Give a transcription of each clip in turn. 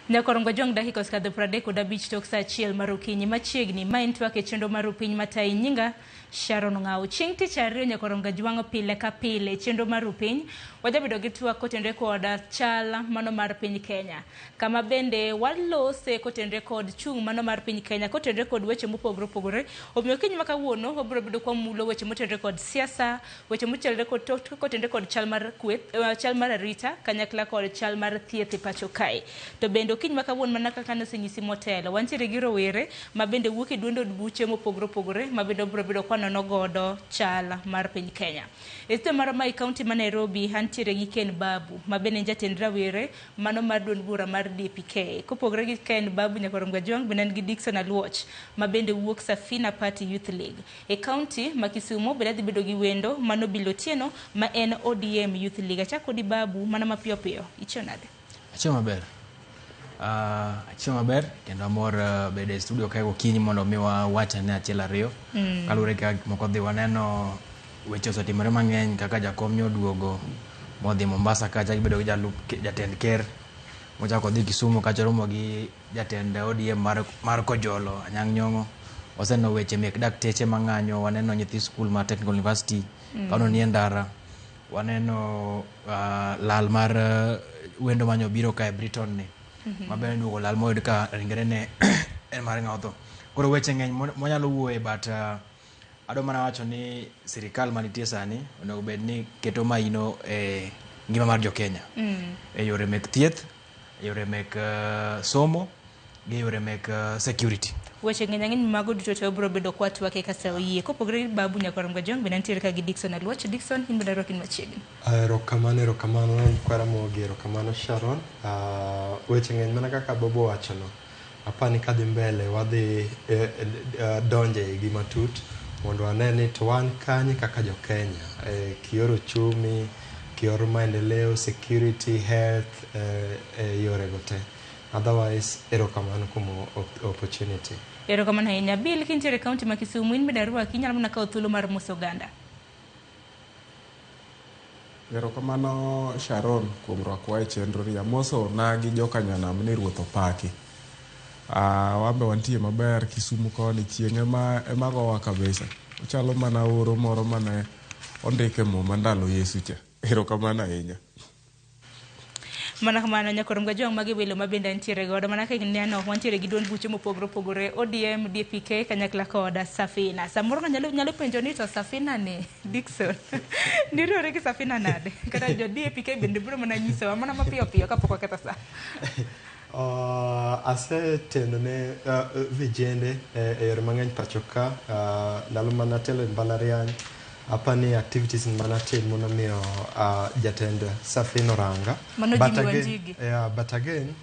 Nyakorongo Jong dakika osekadho 35 tok saa 1 mar okinyi machiegni. Ma en twak e chenro mar Rupiny Matayi. Nyinga Sharon Ng'au. Chieng' tich ariyo Nyakorongo Jwang' pile ka pile e chenro mar Rupiny wajabedo gi twak kotenre kod chal mano mar piny Kenya. Kama bende walose kotenre kod chung' mano mar piny Kenya kotenre kod weche mopogore opogore. Omiyo okinyi ma kawuono wabiro bedo kwamulo weche motenre kod siasa, weche motenre kod kotenre kod chal mar kweth, chal mar arita kanyakla kod chal mar thieth e pacho kae. To bende okinyi ma kawuono mana kaka nosenyisi motelo, wantiere gi rowere ma bende wuok e duond od buche mopogore opogore ma bende wabiro bedo kwanono godo chal mar piny Kenya. E studio marwa ma e kaunti ma Nairobi, antiere gi Ken Babu ma bende en jatend rawere mano mar duond bura mar DPK. Kopogore gi Ken Babu Nyakorom Gajwang', bende an gi Dickson Aluoch ma bende wuok Safina Party Youth League. E kaunti ma Kisumu bende adhi bedo gi wendo mano Bill Otieno ma en ODM Youth League. Achak kodi Babu mana mapiyo piyo. Ichiew nade? Achiew maber. Achiew maber kendo amor bedo e studio kae gokinyi mondo mi wawach ane achiel ariyo. Kaluwore gi kaka gik moko dhi waneno weche osetimore mang'eny kaka jakom nyoduogo modhi Mombasa kacha gibedo gi jalup jatend ker mochako odhi Kisumu kacha romo gi jatend ODM mar Kojolo Anyang' Nyong'o. Waseneno weche mek dakteche mang'anyo, waneno nyithi skul mar Technical University kano nie ndara. Waneno lal mar wendo mane obiro kae Britain ni ma bende duogo lal moyud ka ringre ne en mar ng'a otho. Koro weche ng'eny mwanyalo wuoye but adwa mana wacho ni sirikal manitie sani onego bed ni keto maino e ngima mar jo Kenya e yore mek thieth, e yore mek somo gi yore mek security. Weche ng'eny ang'eny mago duto te obiro bedo kwa twake ka sa oyie. Kopogore gi Babu Nyakorom Gajwang' bende nitiere ka gi Dickson Aluoch. Dickson, in bende arwaki machiegni. Erokamano, erokamano Nyikwa erokamano Sharon. Weche ng'eny mana kaka Babu owachono. Apani kadhi mbele wadhi donje igi matut mondo wane ni to wan kanye kaka jo Kenya kior uchumi, kior maendeleo, security, health, yore go te. Otherwise, erokamano kuom opportunity. Erokamano ahinya. Bill, kintiere e kaunti ma Kisumu, in bende arwaki, inyalo mana kawo thuolo mar moso oganda. Erokamano Sharon kuom rwakowa e chenro ni. Amoso na gi joka nyanam ni ruoth opaki. Wan be wantie maber Kisumu koni chieng' ema gowa kabisa. Ochalo mana oro moro mane ondik e muma ndalo Yesu cha. Erokamano ahinya. Mana kamano Nyakorom Gajwang' magi welo ma bende antiere godo. Mana kaka ineno wantiere gi duond buche mopogore opogore ODM, DPK kanyakla kod Safina. Samoro ng'ato nyalo penjo ni to Safina ni Dickson niriwore gi Safina nade? Kata jo DPK bende biro mana nyisowa mana mapiyo piyo kapok waketho sa. Asetelo ne vijende e yore mang'eny pacho ka ndalo mane atelo e mbalariany apani activities manatimo nomiyo jatend Safina oranga. Mano But Jimmy again, Wanjigi. yeah, but again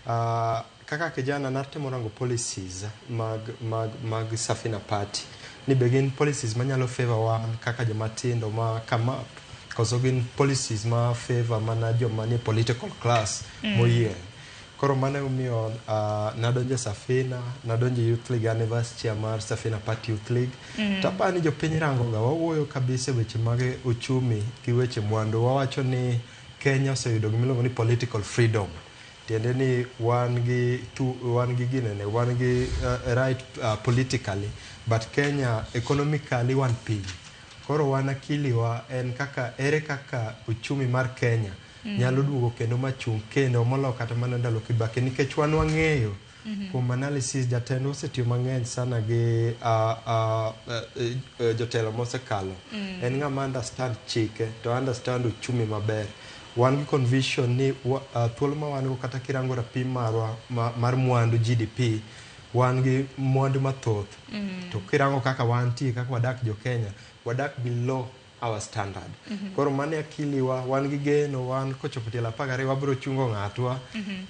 kaka kijana natemo rango policies mag Safina Party ni be gin policies manyalo favor wan kaka joma tindo ma come up koso gin policies ma favor mana joma nie political class moyieng. Koro mano emomiyo nadonjo e Safina, nadonjo e Youth League, an e vice chair mar Safina Party Youth League. To aparo ni jopiny rangoga, wawuoyo kabisa e weche mag uchumi gi weche mwandu. Wawacho ni Kenya oseyudo gimiluongo ni political freedom. Tiende ni wan gi wan gi ginene, wan gi right politically, but Kenya economically wan piny. Koro wan akili wa en kaka ere kaka uchumi mar Kenya nyalo duogo kendo machung kendo molo kata mana ndalo Kibaki nikech wan wang'eyo kuom analysis jatendwa osetiyo mang'eny sana gi jotelo mosekalo. En ng'ama understand chike to understand uchumi maber. Wan gi conviction ni thuolo ma wan go kata kirango rapim marwa mar mwandu GDP wan gi mwandu mathoth. To kirango kaka wantie kaka wadak jo Kenya wadak below our standard. Koro mano e akili wa wan gi geno wan kochopo tielo 12 wabiro chungo ng'atwa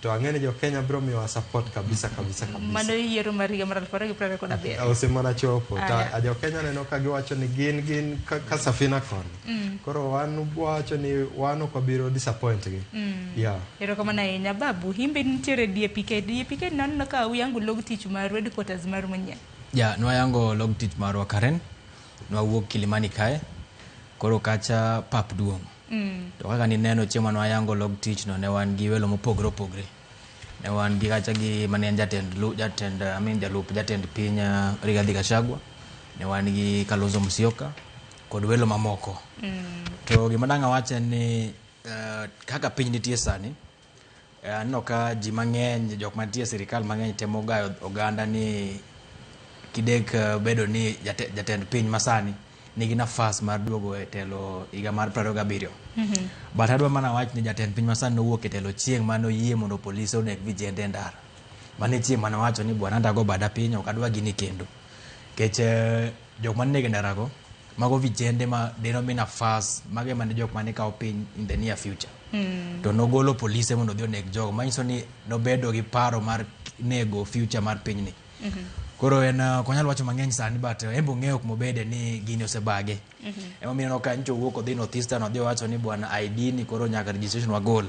to ang'e ni jo Kenya biro miyowa support kabisa kabisa kabisa. Mano yiero mar higa mar 2027. Osemana chopo to Aya. jo Kenya neno ka giwacho ni gin ka Safina koni. Koro wan wacho ni wan ok wabiro disappoint gi. Yeah. Erokamano ahinya Babu, in be nitiere DAPK. DAPK naneno ka uyango log tich maru headquarters maru manyien. Ja, nwayango log tich marwa Karen. Nwawuok Kilimani kae. Koro kacha pap duong'. To kaka nineno chieng' mane wayango log tich no ne wan gi welo mopogore opogore. Ne wan gi kacha gi mane en jatend jatend, I mean, jalup jatend piny, Rigathi Gachagua. Ne wan gi Kalonzo Musyoka kod welo mamoko. To gima dang' awach en ni kaka piny nitie sani, aneno ka ji mang'eny, jok mantie e sirikal mang'eny temo gayo oganda ni kidek bedo ni jatend piny masani nigi nafas mar duogo e telo higa mar 27. But adwa mana wach ni jatend piny masani nowuok e telo chieng' mane oyie mondo polise oneg vijende e ndara. Mano e chieng' mane owacho ni bwana anto ago bada piny ok adwa gini kendo. Nikech jok mane inego e ndara go, mago vijende ma deno mi nafas, mago ema ne jok mane kawo piny in the near future. To nogolo polise mondo odhi oneg jogo, manyiso ni nobedo gi paro mar nego future mar pinyni. Koro en ok onyal wacho mang'eny sani, but en be ong'eyo kumobede ni gini osebage. Emomiyo ineno ka nyocha owuok odhi North Eastern, odhi owacho ni bwana ID ni koro nyaka registration wagol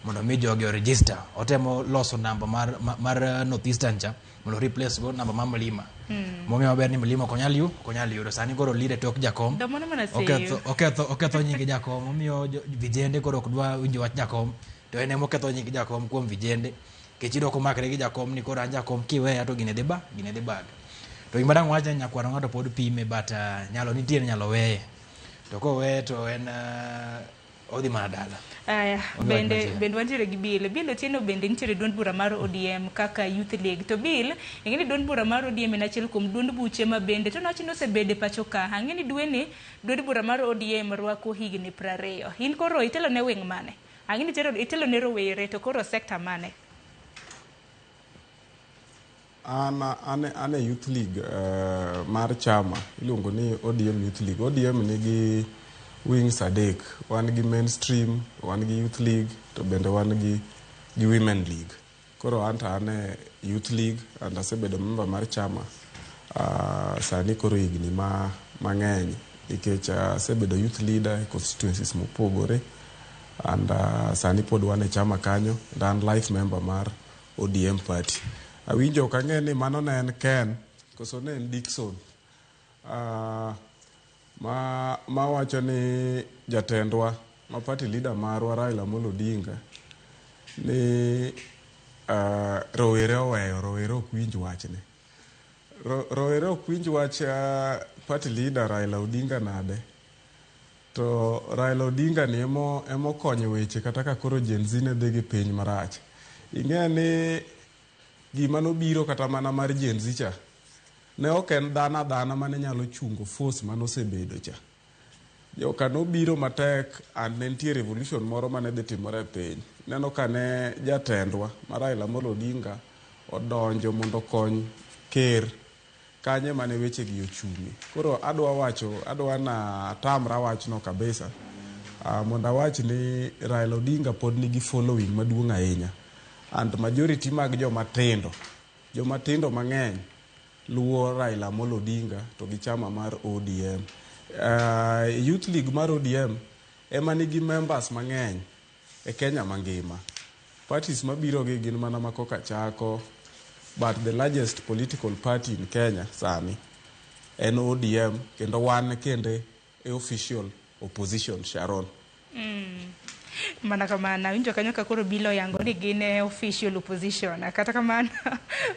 mondo mi jogi o register. Otemo loso namba mar North Eastern cha mondo replace go namba mar Mlima. Mong'eyo maber ni Mlima ok onyal ok onyal yudo. Sani koro lead e tok jakom. Domano mana Oketho nying jakom, omiyo vijende koro ok dwa winjo wach jakom. To en ema oketho nying jakom kuom vijende. Nikech iyudo komakre gi jakom ni koro an jakom kiweya to gini dhi ba, gini dhi baga. To gima dang' wach ni nyakwar ng'ato pod pime, but nyalo nitie ni nyalo weye. To koweye to en odhi mana dala. Aya, Onge wach bende machielo. Bende wantiere gi Bill. Bill Otieno bende nitiere duond bura mar ODM kaka Youth League. To Bill, ing'e ni duond bura mar ODM en achiel kuom duond buche ma bende to nowach ni osebede pacho ka. Ang'e ni dweni duond bura mar ODM rwako higni 20. In koro itelo ne wing mane? Ang'e ni itelo ne rowere to koro sekta mane? An e Youth League mar chama iluongo ni ODM Youth League. ODM nigi wings adek. Wan gi mainstream, wan gi Youth League, to bende wan gi Women League. Koro an to an e Youth League and asebedo member mar chama sani koro higni mang'eny nikech asebedo youth leader e constituencies mopogore and sani pod wan e chama kanyo and an life member mar ODM party. Awinjo ok ang'e ni mano ne en Ken koso ne en Dickson ma wacho ni jatendwa ma party leader marwa Raila Amolo Odinga ni rowere oweyo, rowere ok winj wachne. Rowere ok winj wach party leader Raila Odinga nade? To Raila Odinga ni emo konyo weche kata ka koro Gen Z ne dhi gi piny marach. Ing'e ni gima nobiro kata mana mar Gen Z cha ne ok en dhano adhana mane nyalo chungo force manosebedo cha. Joka nobiro matek and ne nitie revolution moro mane dhi timore e piny. Ineno ka ne jatendwa ma Raila Amolo Odinga odonjo mondo okony ker kanyo ema ne weche gi ochung'e. Koro adwa wacho, adwa na tamra wachno kabisa mondo awach ni Raila Odinga pod nigi following maduong' ahinya and majority mag joma tindo, joma tindo mang'eny luwo Raila Amolo Odinga to gi chama mar ODM. Youth League mar ODM ema nigi members mang'eny e Kenya mangima. Parties mabiro gi gin mana ma koka chako, but the largest political party in Kenya sani en ODM kendo wan kende e official opposition, Sharon. Mana kamano, awinjo kanyo ka koro Bill oyango ni gin e official opposition. Kata kamano,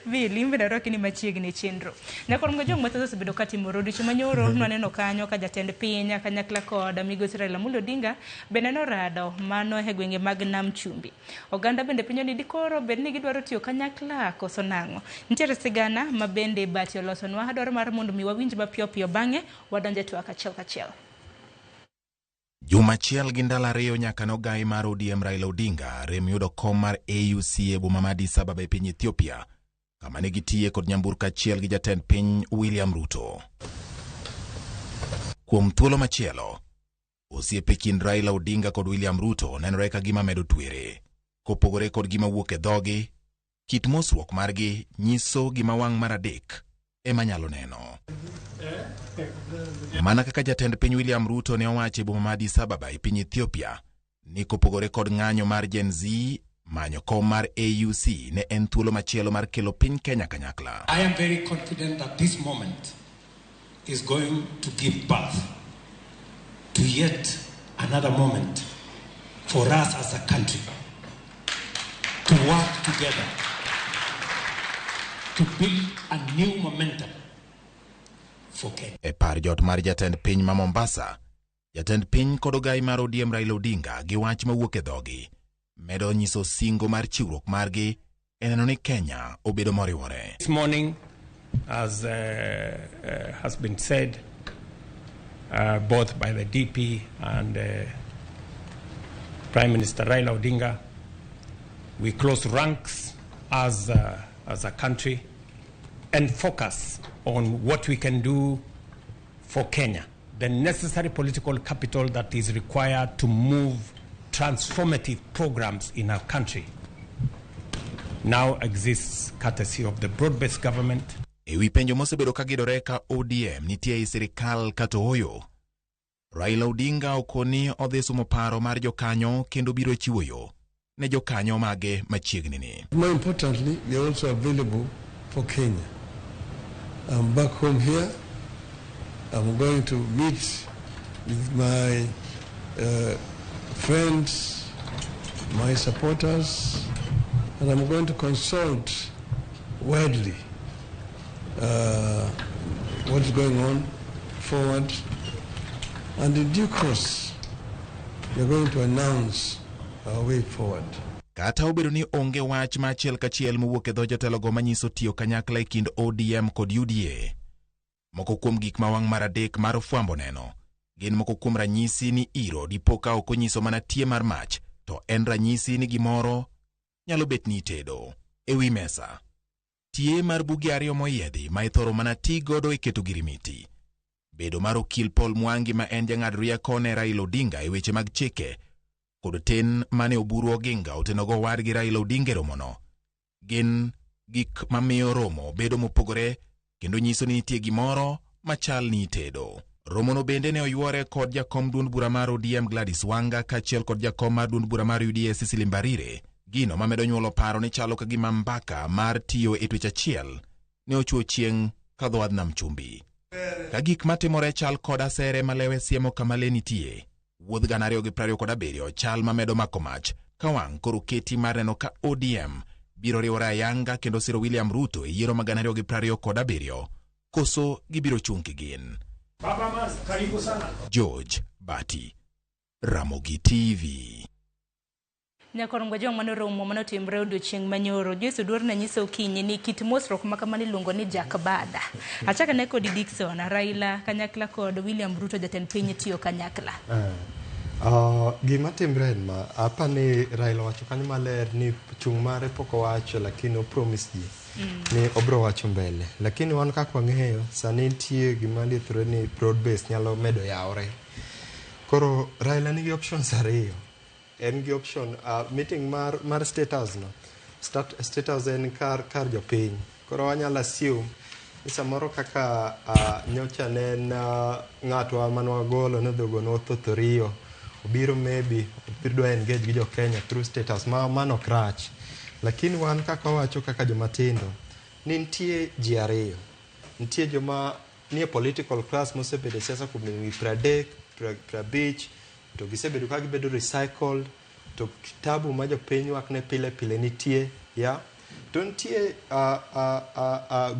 Bill, in bende arwaki ni machiegni e chenro. Nyakor Mgajwang' mathoth osebedo katimore. Odiochieng' manyoro nwaneno kanyo ka jatend piny kanyakla kod migosi Raila Amolo Odinga bende norado mano e gwenge mag Nam Chumbi. Oganda bende penjo ni dikoro bed ni gidwaro tiyo kanyakla koso nang'o. Nitiere sigana ma bende Bati olosonwa, adwaro mar mondo mi wawinj mapiyo piyo, bang'e wadonje twak achiel kachiel. Juma achiel gi ndalo 2 nyaka nogai mar ODM Raila Odinga rem yudo kom mar AUC e boma ma Addis Ababa e piny Ethiopia, kama ne gitiye kod nyamburko achiel gi jatend piny William Ruto. Kuom thuolo machielo, osiepe kind Raila Odinga kod William Ruto nenore ka gima medo twere. Kopogore kod gima wuok e dhogi, kit mosruok margi nyiso gima wang' mar adek ema nyalo neno. Mana kaka jatend piny William Ruto ne owacho e boma ma Addis Ababa e piny Ethiopia ni kopogore kod ng'anyo mar Gen Z, manyo kom mar AUC ne en thuolo machielo mar kelo piny Kenya kanyakla. I am very confident that this moment is going to give birth to yet another moment for us as a country. to work together to build a new momentum for Kenya. E par jot mar jatend piny ma Mombasa, jatend piny kod ogai mar ODM Raila Odinga gi wach mawuok e dhogi medo nyiso singo mar chiwruok margi e neno ni Kenya obedo moriwore. This morning, as has been said both by the DP and Prime Minister Raila Odinga, we close ranks as a country and focus on what we can do for Kenya, the necessary political capital that is required to move transformative programs in our country now exists courtesy of the broad-based government. E wi penjo mosebedo ka gidore ka ODM nitie ei sirikal kata ooyo, Raila Odinga okoni odhi sumo paro mar jokanyo kendo biro chiwo yo ne jokanyo mage machiegni ni. More importantly, we are also available for Kenya. I'm back home here. I'm going to meet with my friends, my supporters, and I'm going to consult widely what's going on forward. And in due course, we are going to announce our way forward. Kata obedo ni onge wach ma achiel kachiel mowuok e dho jotelogo manyiso tiyo kanyakla e kind ODM kod UDA, moko kuom gik ma wang' mar adek mar fwambo neno gin moko kuom ranyisi ni iro dipo ka ok onyiso mana tie mar mach, to en ranyisi ni gimoro nyalo bet ni itedo e wi mesa. Tie mar buge ariyo moyiedhi ma ithoro mana ti godo e keto girimiti. Bedo mar okil Paul Mwangi ma en jang'ad rieko ne Raila Odinga e weche mag chike kod ten mane Oburu Oginga otenogo owadgi Raila Odinga e romono gin gik mamiyo romo bedo mopogore kendo nyiso ni nitie gimoro machal ni itedo. Romono bende ne oyuore kod jakom duond bura mar ODM Gladys Wanga kaachiel kod jakom mar duond bura mar UDA Cecily Mbarire, gino mamedo nyuolo paro ni chalo ka gima mbaka mar tiyo e twech achiel ne ochuo chieng' ka dho wadh nam chumbi. Ka gik matimore chal kod asere malewe siemo kama le nitie, wuodh 2027 chal mamedo mako mach ka wang' koro keti mar neno ka ODM biro riwore ayanga kendo siro William Ruto e yiero mag 2027 koso gibiro chung' kigin. George Bati, Ramogi TV. Nyakorongo jong mano romo mano timre odiochieng' manyoro. Joyce Oduor ne nyiso okinyi ni kit mosruok ma kamano iluongo ni Jack Bada. Achako ne kodi Dickson, Raila kanyakla kod William Ruto jatend piny tiyo kanyakla. Gima timre en ma, apa ni Raila owacho kanyo maler ni chung' mare pok owacho, lakini o promise ji ni obro wacho mbele. Lakini wan kaka wang'eyo, sani nitie gima liethore ni broad base nyalo medo yawre. Koro Raila nigi options ariyo. En gi option meeting mar status no. Status en kar jopiny. Koro wanyalo assume ni samoro kaka nyocha ne en ng'atwa manwagolo nodhogo Thothorio obiro maybe obiro dwa engage gi jo Kenya through status ma mano ok rach. Lakini wan kaka wawacho kaka joma tindo ni nitie ji ariyo. Nitie joma nie political class mosebedo e siasa kuom higni 30, 50, to gisebedo ka gibedo recycled, to kitabu ma jopiny ywak ne pile pile nitie, ya. To nitie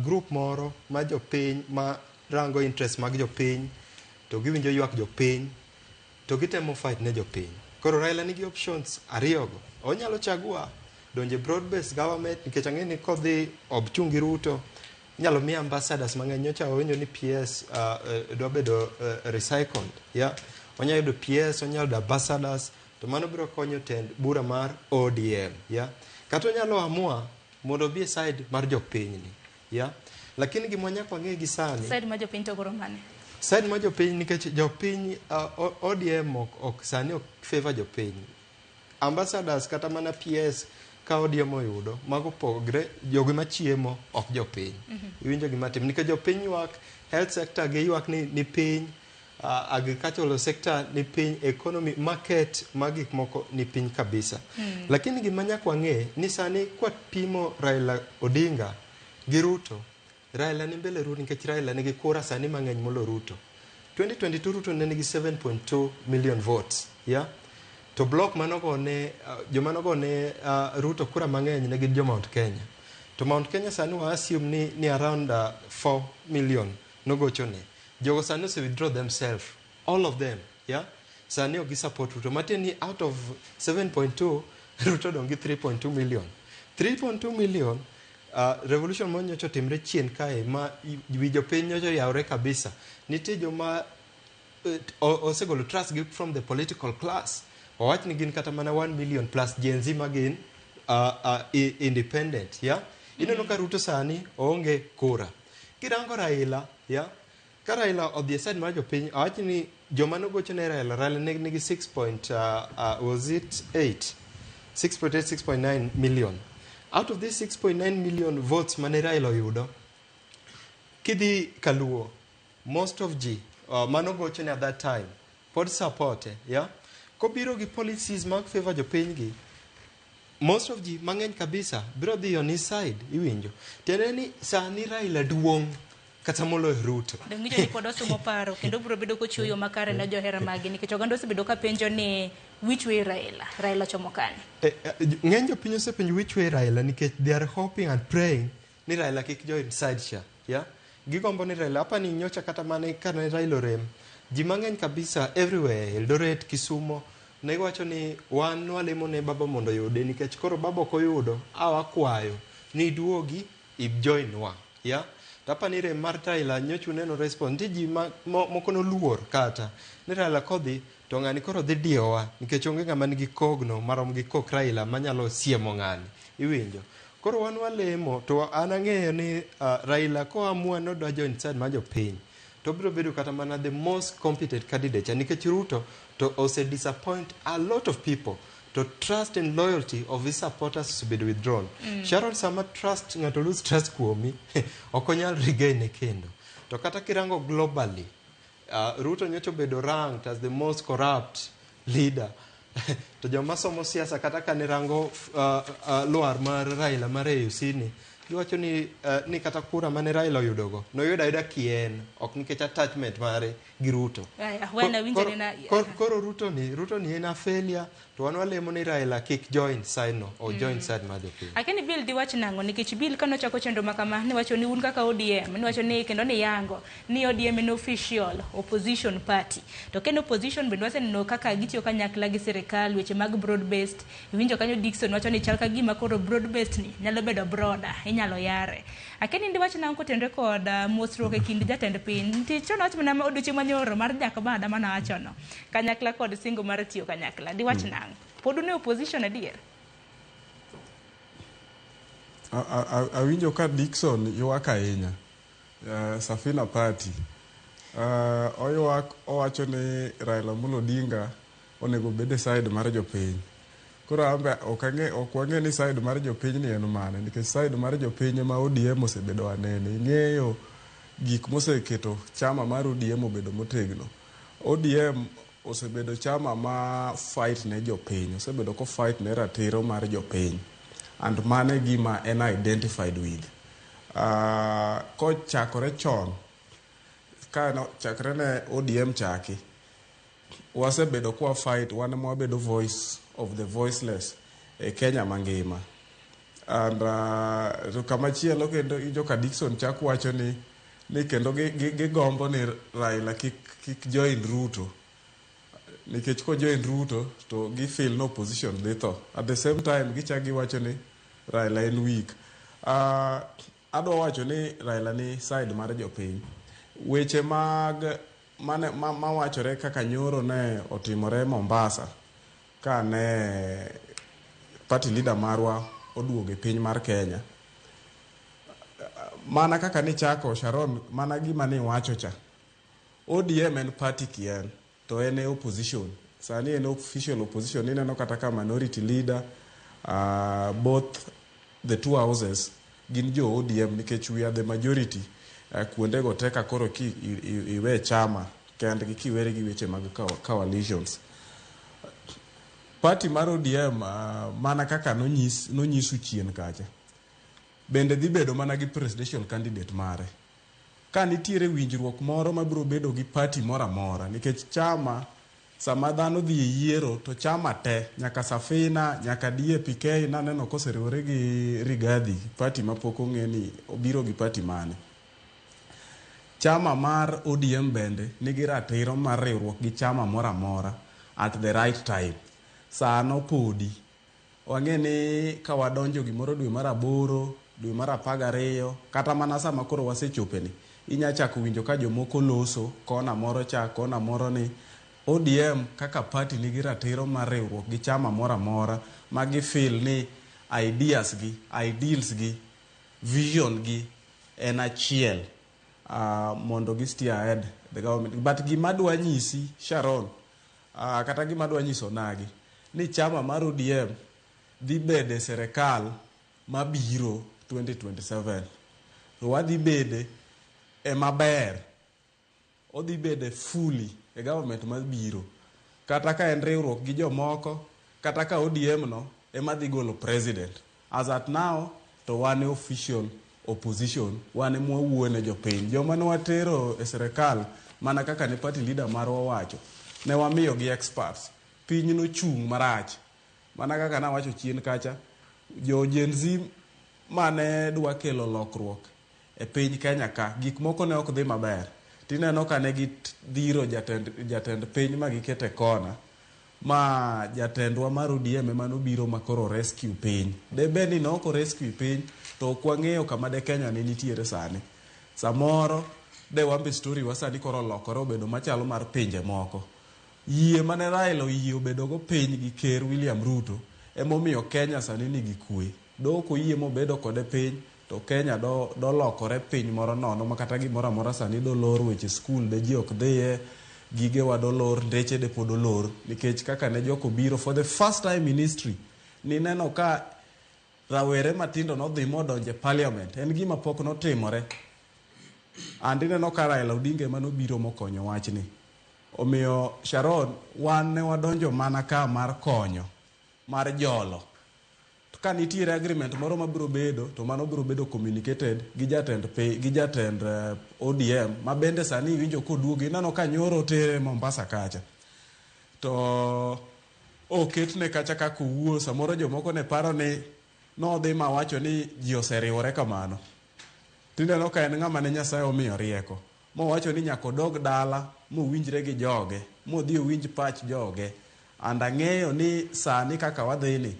group moro ma jopiny ma rango interest mag jopiny, to giwinjo ywak jopiny, to gitemo fight ne jopiny. Koro Raila nigi options ariyogo. Onyalo chagua donje broad based government nikech ang'e ni kodhi obchung gi Ruto inyalo miye ambassadors mang'eny. Nyocha wawinjo ni PS dwa bedo recycled, yeah? Onyalo yudo PS, onyalo yudo ambassadors, to mano biro konyo tend bura mar ODM, yeah? Kata onyalo amua mondo obi e side mar jopiny ni, yeah? Lakini gima nyaka wang'e gi sani, Side ma jopiny to koro mane? Side mar jopiny nikech jopiny ODM ok sani ok favor jopiny. Ambassadors kata mana PS ka ODM oyudo mago pogre jogo machiemo ok jopiny. Iwinjo gima tim nikech jopiny ywak health sector gi ywak ni piny, agricultural sector ni piny, economy market mag gik moko ni piny kabisa. Lakini gima nyaka wang'e ni sani kwapimo Raila Odinga gi Ruto, Raila ni mbele Ruto nikech Raila nigi kura sani mang'eny molo Ruto. 2022 Ruto ne nigi 7.2 million votes, yeah? To To block manogone joma nogone Ruto kura mang'eny ne gin jo Mount Kenya. To Mount Kenya sani wa assume ni around 4 million nogochone. Jogo sani ose withdraw themselves, all of them, yeah? Sani ok gi support Ruto. Matiende ni out of 7.2, Ruto dong' gi 3.2 million. 3.2 million, revolution monyocha otimre chien kae ma wi jopiny nyocha oyawre kabisa. Nitie joma osegolo trust gi from the political class. Wawach ni gin kata mana 1 million plus Gen Z ma gin independent, yeah? Ineno ka Ruto sani oonge kura. Kirango Raila, yeah? Ka Raila odhi e side mar jopiny, awach ni joma nogocho ne Raila, Raila ne nigi 6 point, was it 8? 6.8, 6.9 million. Out of these 6.9 million votes mane Raila oyudo, kidhi Kaluo, most of ji manogocho ne at that time pod support, yeah? Kobiro gi policies mag favor jopiny gi, most of ji mang'eny kabisa biro dhi on his side, iwinjo. Tiende ni sani Raila duong' kata moloyo Ruto. Dong' ni pod osumo paro kendo biro bedo kochiwo yo makare ne johera mage, nikech oganda osebedo ka penjo ni which way Raila, Raila chomo kanye? Ng'eny jopiny osepenjo which way Raila nikech they are hoping and praying ni Raila kik join side cha, yeah? Gigombo ni Raila apa ni nyocha kata mane kane Raila orem, ji mang'eny kabisa everywhere, Eldoret, Kisumo, ne giwacho ni wan nwalemo ne baba mondo oyude, nikech koro baba ok oyudo, awakwayo ni duogi ijoin wa, yeah? To apa ni rem mar Raila nyocha uneno response, nitie ji moko noluor kata ni Raila kodhi to ng'ani koro dhi diyowa, nikech onge ng'ama nigi kogno marom gi kok Raila manyalo siemo ng'ani, iwinjo. Koro wan walemo to an ang'eyo ni Raila koamua nodwa join side mar jopiny, to obiro bedo kata mana the most competent candidate, nikech Ruto to ose disappoint a lot of people, to trust and loyalty of his supporters osebedo withdrawn. Sharon, sama trust ng'ato lose trust kuomi, ok onyal regain kendo. To kata kirango globally, Ruto nyocha obedo ranked as the most corrupt leader. To joma somo siasa kata kane rango lwar mar Raila mar AUC ni, giwacho ni kata kura mane Raila oyudogo noyudo ayuda kien, ok nikech attachment mare gi Ruto. Aya, wena winjo ni. Koro Ruto ni en a failure, to wan walemo ni Raila kik join side no or join side mar jopiny. Akeni Bill diwach nang'o? Nikech Bill kanochako chenro ma kama, niwacho ni un kaka ODM, niwacho ni kendo ni yango ni ODM en official opposition party, to kendo opposition bende waseneno kaka gitiyo kanyakla gi sirikal, weche mag broad based. Iwinjo kanyo Dickson wacho ni chal ka gima koro broad based ni nyalo bedo broader, inyalo yare. Akeni diwach nang'o kotenore kod mosruok e kind jatend piny? Nitie chon wach mana odiochieng' manyoro mar Jakabada manawachono kanyakla kod singo mar tiyo kanyakla. Diwach nang'o? Pod un e opposition adier? Awinjo ka Dickson ywak ahinya. Safina Party. Oywak owacho ni Raila Amolo Odinga onego obed e side mar jopiny. Koro ambe ok ang'e, ok wang'e ni side mar jopiny ni en mane, nikech side mar jopiny ema ODM osebedo anene. Ing'eyo gik moseketo chama mar ODM obedo motegno. ODM osebedo chama ma fight ne jopiny, osebedo ko fight ne ratiro mar jopiny. And mano e gima en identified with. Kochakore chon, ka no, chakre ne ODM chaki, wasebedo kwa fight, wan ema wabedo voice of the voiceless e Kenya mangima. And to kamachielo kendo joka Dickson chak wacho ni kendo gigombo ni Raila kik join Ruto, nikech ko join Ruto to gi feel no opposition dhi tho. At the same time gichak giwacho ni Raila en weak. Adwa wacho ni Raila ni side mar jopiny. Weche mag mane mawachore kaka nyoro ne otimore Mombasa ka ne party leader marwa oduogo e piny mar Kenya. Mana kaka nichako, Sharon, mana gima niwacho cha. ODM en party kien to en e opposition. Sani en official opposition. Ineno kata ka minority leader, both the two houses gin jo ODM, nikech we are the majority kuondego te. Ka koro ki iwe chama kendgi kiwere gi weche mag coalitions. Party mar ODM, mana kaka nonyis nonyisu chien kacha, bende dhi bedo mana gi presidential candidate mare ka nitiere winjruok moro mabiro bedo gi party moro amora, nikech chama Sama dhano dhi e yiero to chama te nyaka Safina nyaka DAPK naneno koseriwore gi Rigathi, party mapok ong'e ni obiro gi party mane. Chama mar ODM bende nigi ratiro mar riwruok gi chama moro amora at the right time. Sano podi wang'e ni ka wadonjo gimoro dwe mar 8, dwe mar 12, kata mana sama koro wasechopeni, inya chako winjo ka jomoko loso kona moro cha kona moro ni ODM kaka party nigi ratiro mar riwruok gi chama moro amora ma gi feel ni ideas gi, ideals gi, vision gi en achiel mondo gi steer ahead the government. But gima dwa nyisi Sharon, kata gima dwa nyiso nagi ni chama mar ODM dhi bede serikal mabiro 2027 to wadhi bede e maber, odhi bede fully e government mabiro, kata ka en riwruok gi jomoko, kata ka ODM no ema dhi golo president. As at now to wan e official opposition, wan ema wawuoyo ne jopiny. Joma ne watero e serikal, mana kaka ne party leader marwa owacho, ne wamiyo gi experts, piny nochung' marach. Mana kaka nawacho chien kacha, jo Gen Z mane dwa kelo lokruok e piny Kenya ka, gik moko ne ok dhi maber. Tineno ka ne gidhiro jatend piny ma gikete kona, ma jatendwa mar ODM ema nobiro ma koro rescue piny. De bed ni ne ok o rescue piny, to ok wang'eyo kama de Kenya ne nitiere sani. Samoro de wambe story wa sani koro olokore obedo machalo mar pinje moko. Yie mane Raila oyie obedogo piny gi Ker William Ruto emomiyo Kenya sani nigi kwe. Do ok oyie mobedo kode piny, to Kenya dolokore piny moro nono ma kata gimoro amora sani dolor, weche skul de ji ok dhiye, gigewa dolor, ndeche de pod olor, nikech kaka ne jok obiro for the first time in history, nineno ka rawere matindo nodhi modonjo e parliament. En gima pok notimore. And ineno ka Raila Odinga ema nobiro mokonyo wachni. Omiyo Sharon, wan ne wadonjo mana ka mar konyo, mar jolo. To ka nitiere agreement moro mabiro bedo, to mano biro bedo communicated gi jatend pi, gi jatend ODM, ma bende sani iwinjo koduogo, ineno ka nyoro otere Mombasa kacha. To oketne kacha kaka owuo, samoro jomoko ne paro ni nodhi mawacho ni ji oseriwore kamano. Tineno ka en ng'ama ne Nyasaye omiyo rieko. Mowacho ni nyaka odog dala mowinjre gi joge, modhi owinj pach joge. And ang'eyo ni sani kaka wadhi ni,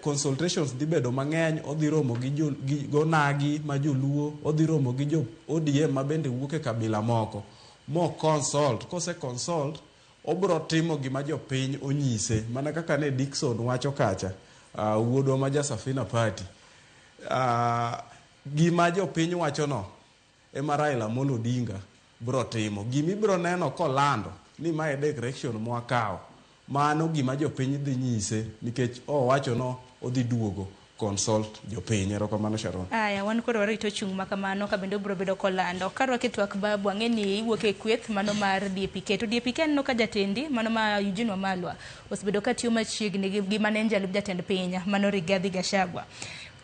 consultations dhi bedo mang'eny, odhi romo gi jo, gi gonagi ma joluo, odhi romo gi jo ODM ma bende wuok e kabila moko. Mo consult, kose consult, obro timo gima jopiny onyise. Mana kaka ne Dickson wacho kacha, wuodwa ma ja Safina Party. Gima jopiny wacho no, ema Raila Amolo Odinga bro timo. Gima ibro neno kolando ni mae direction mwakawo, mano gima jopiny dhi nyise, nikech owacho no odhi duogo consult jopiny. Erokamano Sharon. Aya, wan koro warito chung' ma kamano ka bende obiro bedo kolando. Karwake twak babu, ang'e ni iwuok e kweth mano mar DAPK. To DAPK aneno ka jatendi mano ma Eugene Wamalwa osebedo ka tiyo machiegni gi mane en jalup jatend piny mano Rigathi Gachagua.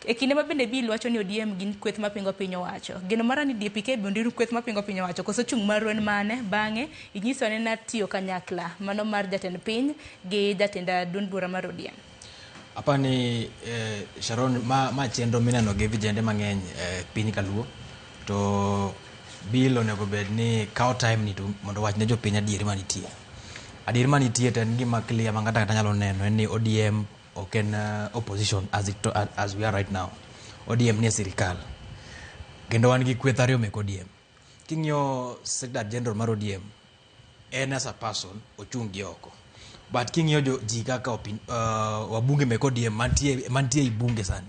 E kinde ma bende Bill wacho ni ODM gin kweth mapingo piny owacho. Geno mara ni DAPK bende gin kweth mapingo piny owacho. Koso chung' maru en mane? Bang'e inyiso anena tiyo kanyakla mano mar jatend piny gi jatend duond bura mar ODM. Apani Sharon, ma chenro mineno gi vijende mang'eny piny kaluo, to Bill onego bed ni kawo time ni to mondo owach ne jopiny adieri manitie. Adieri manitie to en gima clear ma ng'ato ang'ata nyalo neno en ni ODM ok en opposition as we are right now. ODM nie sirikal. Kendo wan gi kweth ariyo mek ODM. King'iyo Secretary General mar ODM, en as a person ochung' gi oko. But king'iyo ji kaka wabunge mek ODM mantie ei bunge sani.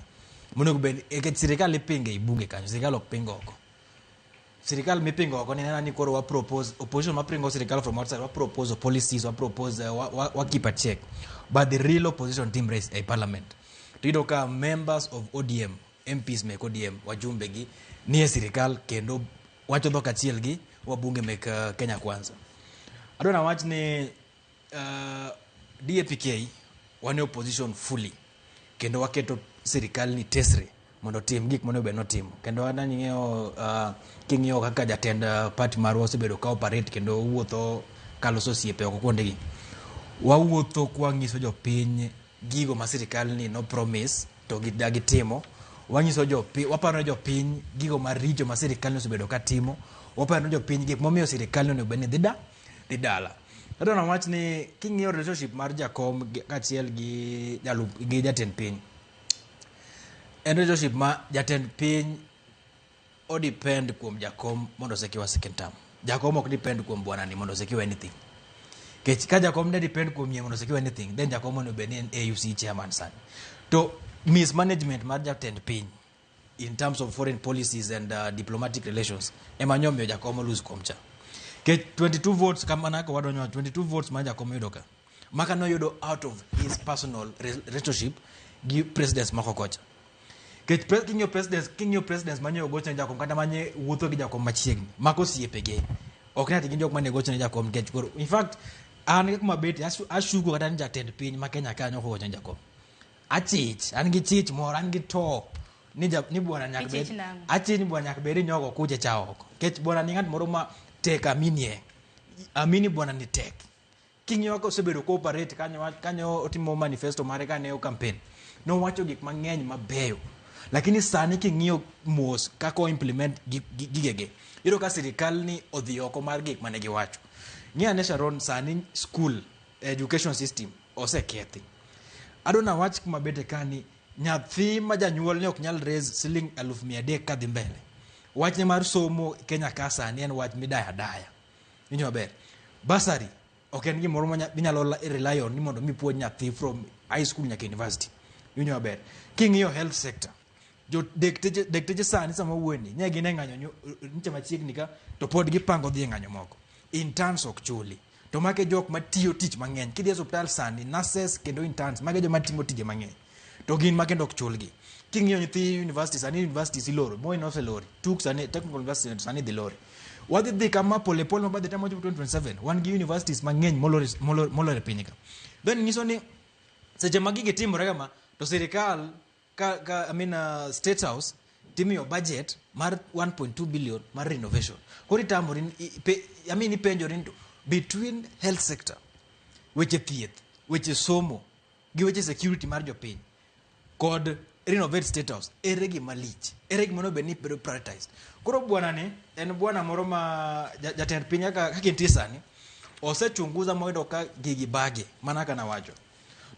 Monego bed nikech sirikal ipingo ei bunge kanyo, sirikal ok ping oko. Sirikal mipingo oko ni nena ni koro wa propose opposition mapingo sirikal from outside, wa propose policies, wa propose wa keep a check. But the real opposition timre ei parliament. To iyudo ka members of ODM, MPs mek ODM, wajumbe gi nie sirikal kendo wacho dhok achiel gi wabunge mek Kenya Kwanza. Adwa nawach ni DAPK wan e opposition fully kendo waketo sirikal ni tesre mondo otim gik monego bed notimo. Kendo an ang'eyo king'iyo kaka jatend party marwa osebedo ka operate kendo wuotho kaloso osiepe oko kuondegi. Wawuotho kwang'iso jopiny gigo ma sirikal ni no promise to gidagi timo. Wanyiso jopiny, waparo ne jopiny gigo maricho ma sirikal ni osebedo ka timo. Waparo ne jopiny gik momiyo sirikal ni onego bed ni dhi dala. Adwa nawach ni king'iyo relationship mar jakom kaachiel gi jalup gi jatend piny, en relationship ma jatend piny o depend kuom jakom mondo secure second term. Jakom ok depend kuom bwana ni mondo secure anything. Kech ka jakom ne depend kuom yie mondo secure anything, then jakom onego bed ni en AUC chairman sani. To mismanagement mar jatend piny in terms of foreign policies and diplomatic relations ema nyomiyo jakom lose kom cha. Kech 22 votes kamana kaka wadonjo 22 votes ma jakom yudo ka. Maka noyudo out of his personal relationship gi presidents moko kocha. Kech king'iyo presidents manye ogocho ne jakom kata manye wuotho gi jakom machiegni, mako osiepege. Ok ni ati gin jok mane gocho ne jakom nikech koro in fact an kaka mabeti ashuko kata ni jatend piny ma Kenya ka nyoko gocho ne jakom. Achich, an gi chich moro, an gi to ni bwana nyaka bed Ichich nang'o? Achich ni bwana nyaka bed ni nyogo kuche cha oko. Kech bwana ni ng'at moro ma tek aminie. Amini bwana ni tek. King'iyo kaka osebedo cooperate kanyo otimo manifesto mare kane o campaign. Nowacho gik mang'eny mabeyo. Lakini sani king'iyo mos kaka o implement gigege. Iyudo ka sirikal ni odhi oko mar gik mane giwacho. Ng'i ane Sharon, sani school education system osekethi. Adwa nawach kuma bete ka ni nyathi ma janyuol ne ok nyal raise siling 300,000 kadhi mbele. Wachne mar somo Kenya ka sani en wach midaya daya. Winjo maber. Bursary ok en gimoro minyalo rely on ni mondo mi puonj nyathi from high school nyaka university. Winjo maber. King'iyo health sector, jo dekteche sani sama wuoyeni ne gin e ng'anyo nyicha machiegni ka to pod gipango dhi e ng'anyo moko. Interns ok chuli. To mage jok matiyo tich mang'eny. Kidhi e osiptal sani, nurses kendo interns, mage joma timo tije mang'eny. To gin ma kendo ok chulgi. King'iyo nyithi university sani, universities iloro, Moi noselori, TUK sani, Technical University sani dhi lori. Wadhi dhi kama pole pole ma by the time wachopo 2027, wan gi universities mang'eny molor e piny ka. Then nyiso ni seche ma gigi timore kama, to sirikal ka I mean, State House timiyo budget mar 1.2 billion mar renovation. Koro itamori, I mean, ipenjori ni to between health sector, weche thieth, weche somo, gi weche security mar jopiny, kod renovate State House, ere gima lich? Ere gima onego bed ni bedo prioritized? Koro bwana ni en bwana moro ma jatend piny kaka entie sani, osechunguza moyudo ka gigi bage mana kaka nawacho.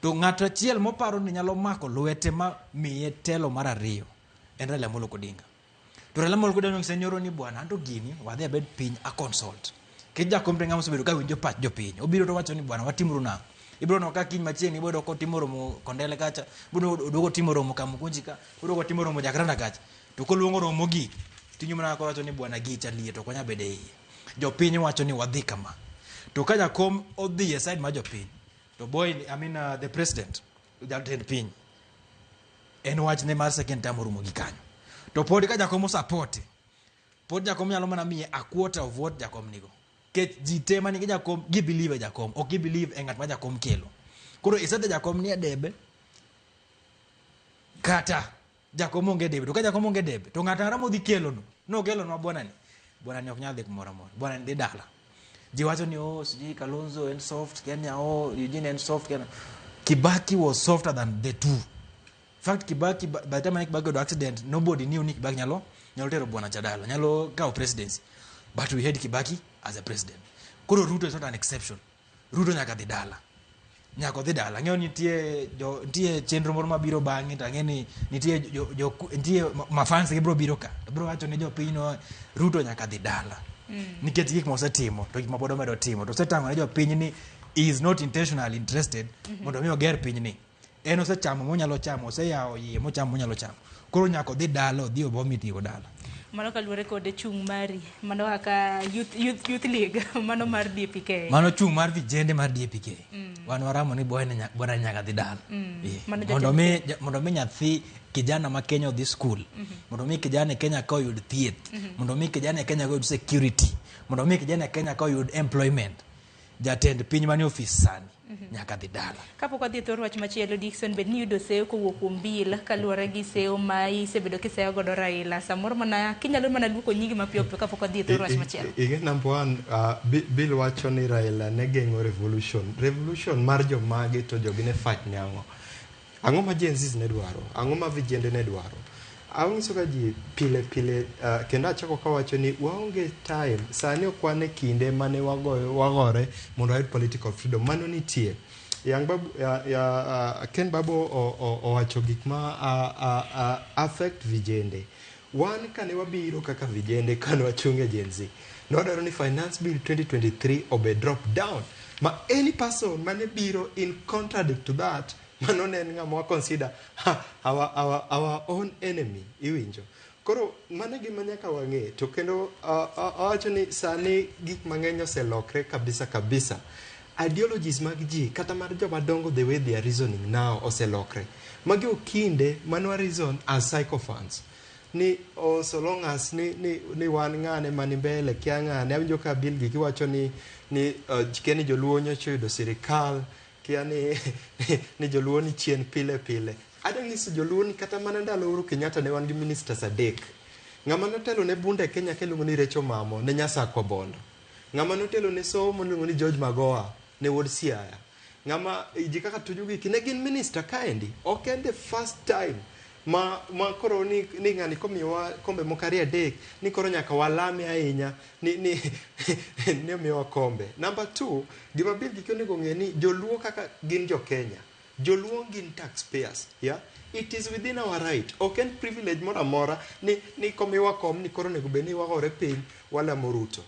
To ng'ato achiel moparo ni nyalo mako lwete ma miye telo mar ariyo en Raila Amolo Odinga. To Raila Amolo Odinga onyise nyoro ni bwana anto gini wadhi abed piny a consult. Nikech jakom to ng'ama osebedo ka winjo pach jopiny. Obiro to wacho ni bwana watimuru nang'o. Ibiro neno ka kiny machiegni ibiro yudo kotimo romo Kondele kacha, ibiro yudo kotimo romo Kamukunji ka, ibiro yudo kotimo romo Jacaranda kacha. To koluongo romo mogik, tiwinjo mana kowacho ni bwana gicha liet ok wanyal bedo e iye. Jopiny wacho ni wadhi kama. To ka jakom odhi e side mar jopiny, to boy, I mean, the president, jatend piny, en wachne mar second term orumo gi kanyo. To pod ka jakom osapote, pod jakom nyalo mana miye a quarter of what jakom nigo. Kech ji te manigi jakom, gi believe e jakom, ok gi believe e ng'at ma jakom kelo. Koro isedhi jakom ni e debe, kata jakom onge debe. To ka jakom onge debe, to ng'ato ang'ata modhi kelo no, nokelonwa bwana ni. Bwana ni ok nyal dhi kumoro amora. Bwana ni dhi dala. Ji wacho ni oh, sijui Kalonzo en soft, Kenya, oh, Eugene en soft, Kenya. Kibaki was softer than the two. In fact, Kibaki, by the time Kibaki oyudo accident, nobody knew ni Kibaki nyalo tero bwana cha dala, nyalo kawo presidency. But we had Kibaki as a president. Koro Ruto is not an exception. Ruto nyaka dhi dala. Nyaka odhi dala. Ang'eyo nitie chenro moro mabiro bang'e to ang'eyo ni nitie jo nitie mafans gi biro biro ka. To biro wacho ne jopiny no Ruto nyaka dhi dala. Nikech gik mosetimo to gik ma pod omedo timo. To osetang'o ne jopiny ni he is not intentionally interested mondo mi oger pinyni. En osechamo monyalo chamo, oseyawo iye mochamo monyalo chamo. Koro nyaka odhi dala, odhi obo mitigo dala. Mano kaluwore kod chung' mari mano kaka youth league mano mar DPK. Mano chung' mar vijende mar DPK. Wan waramo ni bwana nyaka dhi dala. Mano Mondo mi nyathi kijana ma Kenya odhi school, mondo mi kijana e Kenya ka oyud thieth, mondo mi kijana e Kenya ka oyud security, mondo mi kijana e Kenya ka oyud employment. Jatend piny manie ofis sani. Nyaka dhi dala. Kapok wadhi e thor wach machielo, Dickson, bed ni iyudo seyo kowuok kuom Bill kaluwore gi seyo ma isebedo kiseyo godo Raila. Samoro mana kinyalo mana luoko nyingi mapiyo piyo kapok wadhi e thor wach machielo. Ing'e number one, Bill wacho ni Raila ne geng'o revolution. Revolution mar jomage to jogi ne fight ne ang'o? Ang'o ma Gen Zs ne dwaro? Ang'o ma vijende ne dwaro? Anyiso ga ji pile pile, kendo achako kawacho ni waonge time. Sani ok wan e kinde mane wagoyo wagore mondo wayud political freedom. Mano nitie. Yang Babu, ya, Ken Babu owacho gik ma affect vijende. Wan kane wabiro kaka vijende, kane wachung' e Gen Z, nwadwaro ni Finance Bill 2023 obed drop down. Ma any person mane biro in contradict to that, mano ne en ng'ama wa consider our own enemy, iwinjo. Koro mano e gima nyaka wang'e. To kendo owacho ni sani gik mang'eny oselokre kabisa kabisa. Ideologies mag ji kata mar joma dongo, the way they are reasoning now oselokre. Magi ok kinde manwa reason as sycophants. Ni oh, so long as ni wan ng'ane mani mbele kia ng'ane. Awinjo ka Bill gi giwacho ni kia ni joluo nyocha oyudo sirikal, kia ni joluo ni chien pile pile. Adwa nyiso joluo ni kata mana ndalo Uhuru Kenyatta ne wan gi ministers adek. Ng'ama notelo ne bunde e Kenya kiluongo ni Rachel Mamo ne Nyasakwa Bondo. Ng'ama notelo ne somo niluongo ni George Magoha ne wuod Siaya. Ng'ama ji kaka Tuju Giki ne gin minister kaendi. Ok en the first time ma koro ni ng'ani komiyowa kombe moko ariyo adek ni koro nyaka walame ahinya ni omiyowa kombe. Number two, gima Bill Giki onego ng'e ni joluo kaka gin jo Kenya. Joluo gin taxpayers, yeah? It is within our right. Ok en privilege moro amora ni komiwa kom ni koro onego bed ni wagore piny walamo Ruto.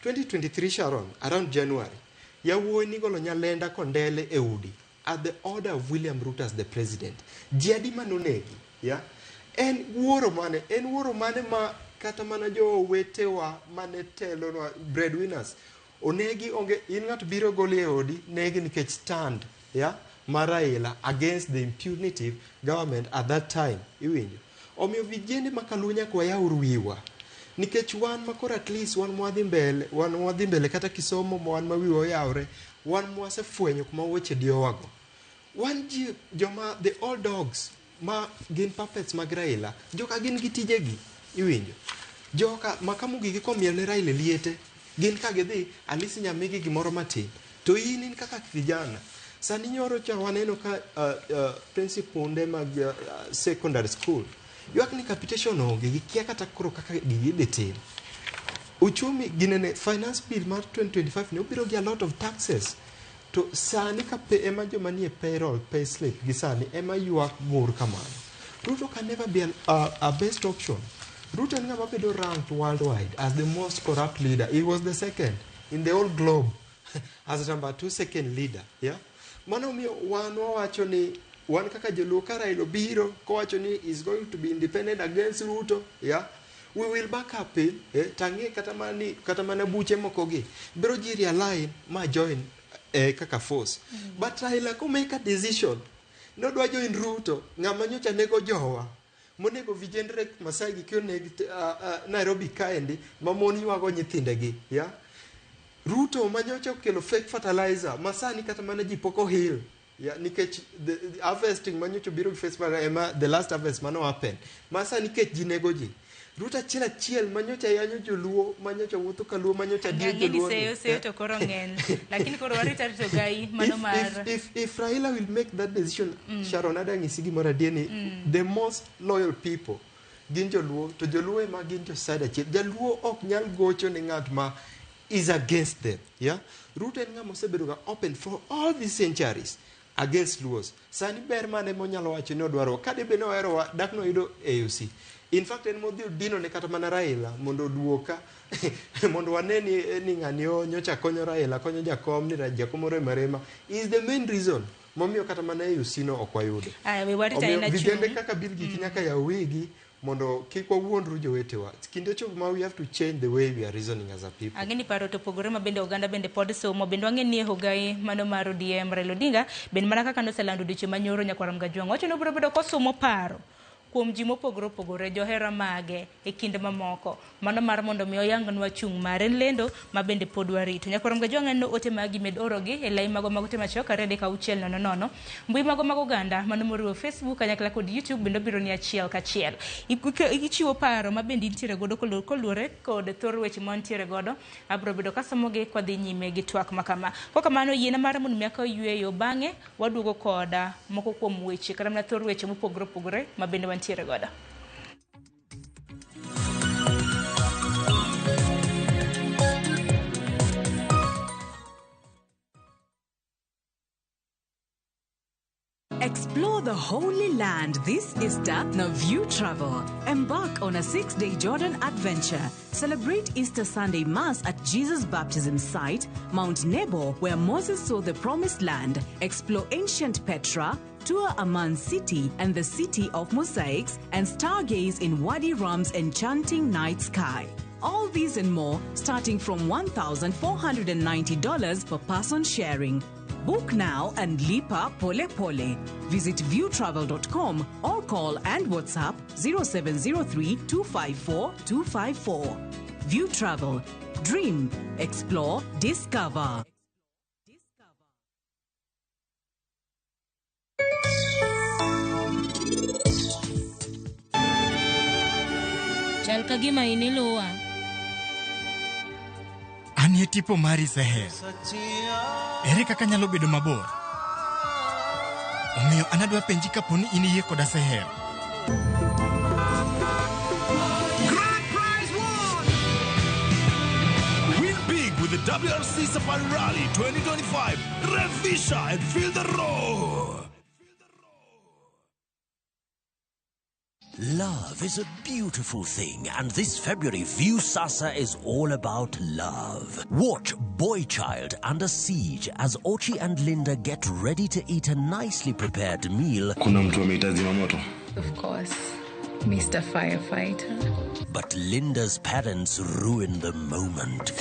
2023 Sharon, around January, yawuoyi nigolo Nyalenda Kondele e udi at the order of William Ruto as the president. Ji adi manonegi, yeah? En wuoro mane? En wuoro mane ma kata mana jowetewa mane telonwa breadwinners onegi onge in ng'ato biro goli e odi negi nikech stand, yeah, mar Raila against the punitive government at that time, iwinjo. Omiyo vijende ma kaluo nyaka wayawr wiwa nikech wan makoro at least wan mwadhi mbele, wan mwadhi mbele kata kisomo ma wan ma wiwa oyawre, wan mwasefwenyo kuma weche diyowago. Wan ji joma the old dogs ma gin puppets mag Raila, joka gin gi tijegi, iwinjo. Joka ma kamugigi komiel ne Raila e liete, gin ka gidhi at least inya migi gimoro matin. To in kaka vijana, sani nyoro cha waneno ka principal mag secondary school ywak ni capitation onge, gikia kata koro kaka gigi idhi tim. Uchumi ginene finance bill mar 2025 ne obiro gi a lot of taxes. To sani ka pe ema joma nie payroll, pay slip gi sani ema ywak ng'ur kamano. Ruto can never be a best option. Ruto en ng'ama bedo ranked worldwide as the most corrupt leader. He was the second in the whole globe as number two second leader. Yeah? Mano miyo wan wawacho ni wan kaka joluo ka Raila obiro kowacho ni is going to be independent against Ruto, yeah? We will back up him, eh, tang'e kata mana ni kata mana buche moko gi biro ji realign ma join kaka force. But Raila ko make a decision nodwa join Ruto, ng'ama nyocha nego jowa monego vijendre Masai gi oneg Nairobi kaendi ma mon ywago nyithindegi, yeah? Ruto manyocha okelo fake fertilizer ma sani kata mana ji pok ohil, yeah, nikech the harvesting manyocha obiro gi fake fertilizer ema the last harvest mano happen ma sani kech ji nego ji. Ruto achiel achiel manyocha yanyo joluo manyocha wuotho kaluo manyocha diyo Ang'e ni joluo ni. seyo seyo to koro ng'eny. Lakini koro warito arito gai mano If, mar if Raila will make that decision, Sharon adwa nyisi gimoro adier ni the most loyal people gin joluo to joluo ema gin jo side achiel. Jaluo ok nyal gocho ne ng'at ma is against them. Yeah? Ruto en ng'ama osebedo ga open for all these centuries against Luos. Sani ber mane monyalo wacho ni odwarowa? Ka debe ni oherowa, dak noyudo AUC. In fact, en modhi odino ne kata mana Raila mondo oduoka mondo wane ni ng'ani o nyocha konyo Raila, konyo Jakom ni Jakom orem arema. Is the main reason momiyo kata mana AUC no ok wayudo. Aya, we warito Omiyo aina vijende chung'. kaka Bill Giki nyaka yaw wigi mondo kik wawuondru jowetewa. Kinde ochopo ma we have to change the way we are reasoning as a people. Ang'e ni paro to opogore ma bende oganda bende pod somo. Bende wang'e ni e hogai mano mar ODM Raila Odinga bende mana kaka noselando odiochieng' manyoro nyakwar Mgajwang' wacho ni obiro bedo kosumo paro. kuom ji mopogore opogore johera mage e kind mamoko. Mano mar mondo mi oyangnwa chung' mare en lendo ma bende pod warito. Nyakwar Mgajwang' en ote magi med orogi e lai mago mag ote machuok 23600. Mbui mago mag oganda mano moriwo Facebook kanyakla kod YouTube bende obiro ni achiel kachiel. Ichiwo paro ma bende intiere godo koluwore kod thor weche ma wantiere godo. Abiro bedo kasomogi kwadhi nyime gi twak makama. Kokamano yiena mar mondo mi akaw yueyo bang'e waduogo koda moko kuom weche kata mana thor weche mopogore opogore ma bende wantiere godo. Explore the Holy Land this Easter, now View Travel. Embark on a 6-day Jordan adventure. Celebrate Easter Sunday Mass at Jesus' baptism site, Mount Nebo, where Moses saw the Promised Land. Explore ancient Petra, tour Amman City and the City of Mosaics, and stargaze in Wadi Rum's enchanting night sky. All these and more, starting from $1,490 per person sharing. Book now and lipa pole pole. Visit viewtravel.com or call and WhatsApp 0703 254 254. View Travel. Dream, explore, discover. Chal ka gima in iluwa. Anie tipo mari Seher. Ere kaka nyalo bedo mabor? Omiyo an adwa penji kapo ni in iyie koda Seher. Grand Prize won! Win big with the WRC Safari Rally 2025. Revisha and feel the roar. Love is a beautiful thing, and this February, Viusasa is all about love. Watch Boy Child Under Siege as Ochi and Linda get ready to eat a nicely prepared meal. Kuna mtu ameitazima moto. Of course, Mr. Firefighter. But Linda's parents ruin the moment.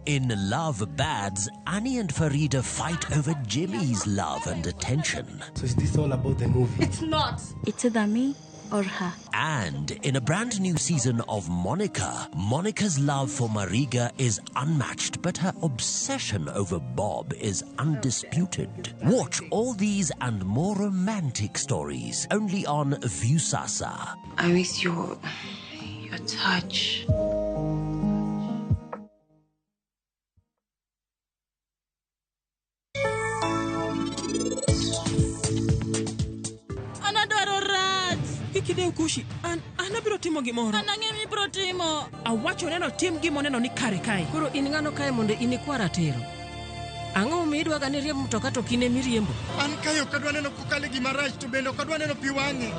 In Love Bads, Annie and Farida fight over Jimmy's love and attention. So is this all about the movie? It's not. It's either me or her. And in a brand new season of Monica, Monica's love for Mariga is unmatched, but her obsession over Bob is undisputed. Watch all these and more romantic stories only on Viusasa. I miss your touch. Kik kushi, an abiro timo gimoro. An ang'e mibiro timo. Awacho neno tim gimoneno ni kare kae. Koro in ng'ano kae mondo in ikwa ratiro? Ang'o momiyo idwaga ni riemb mtoka to kine miriembo? An kae ok adwa neno kokale gima rach to bende ok adwa neno pi wang'e.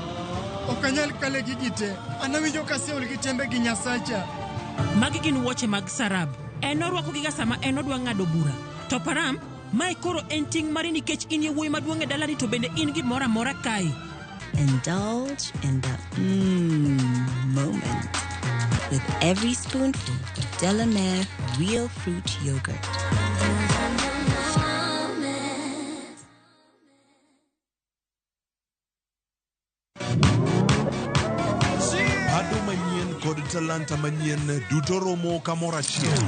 Ok anyal kale gigi te. An awinjo ka aseol gi tembe gi Nyasacha. Magi gin wuoche mag Sarab. En orwakogiga sama en odwa ng'ado bura. To Param, mae koro en ting' mari nikech in e wuoyi maduong' e dalani to bende in gimoro amora kae. Indulge in the moment with every spoonful of Delamere Real Fruit Yogurt. Pado manyien kod talanta manyien duto romo kamoro achiel.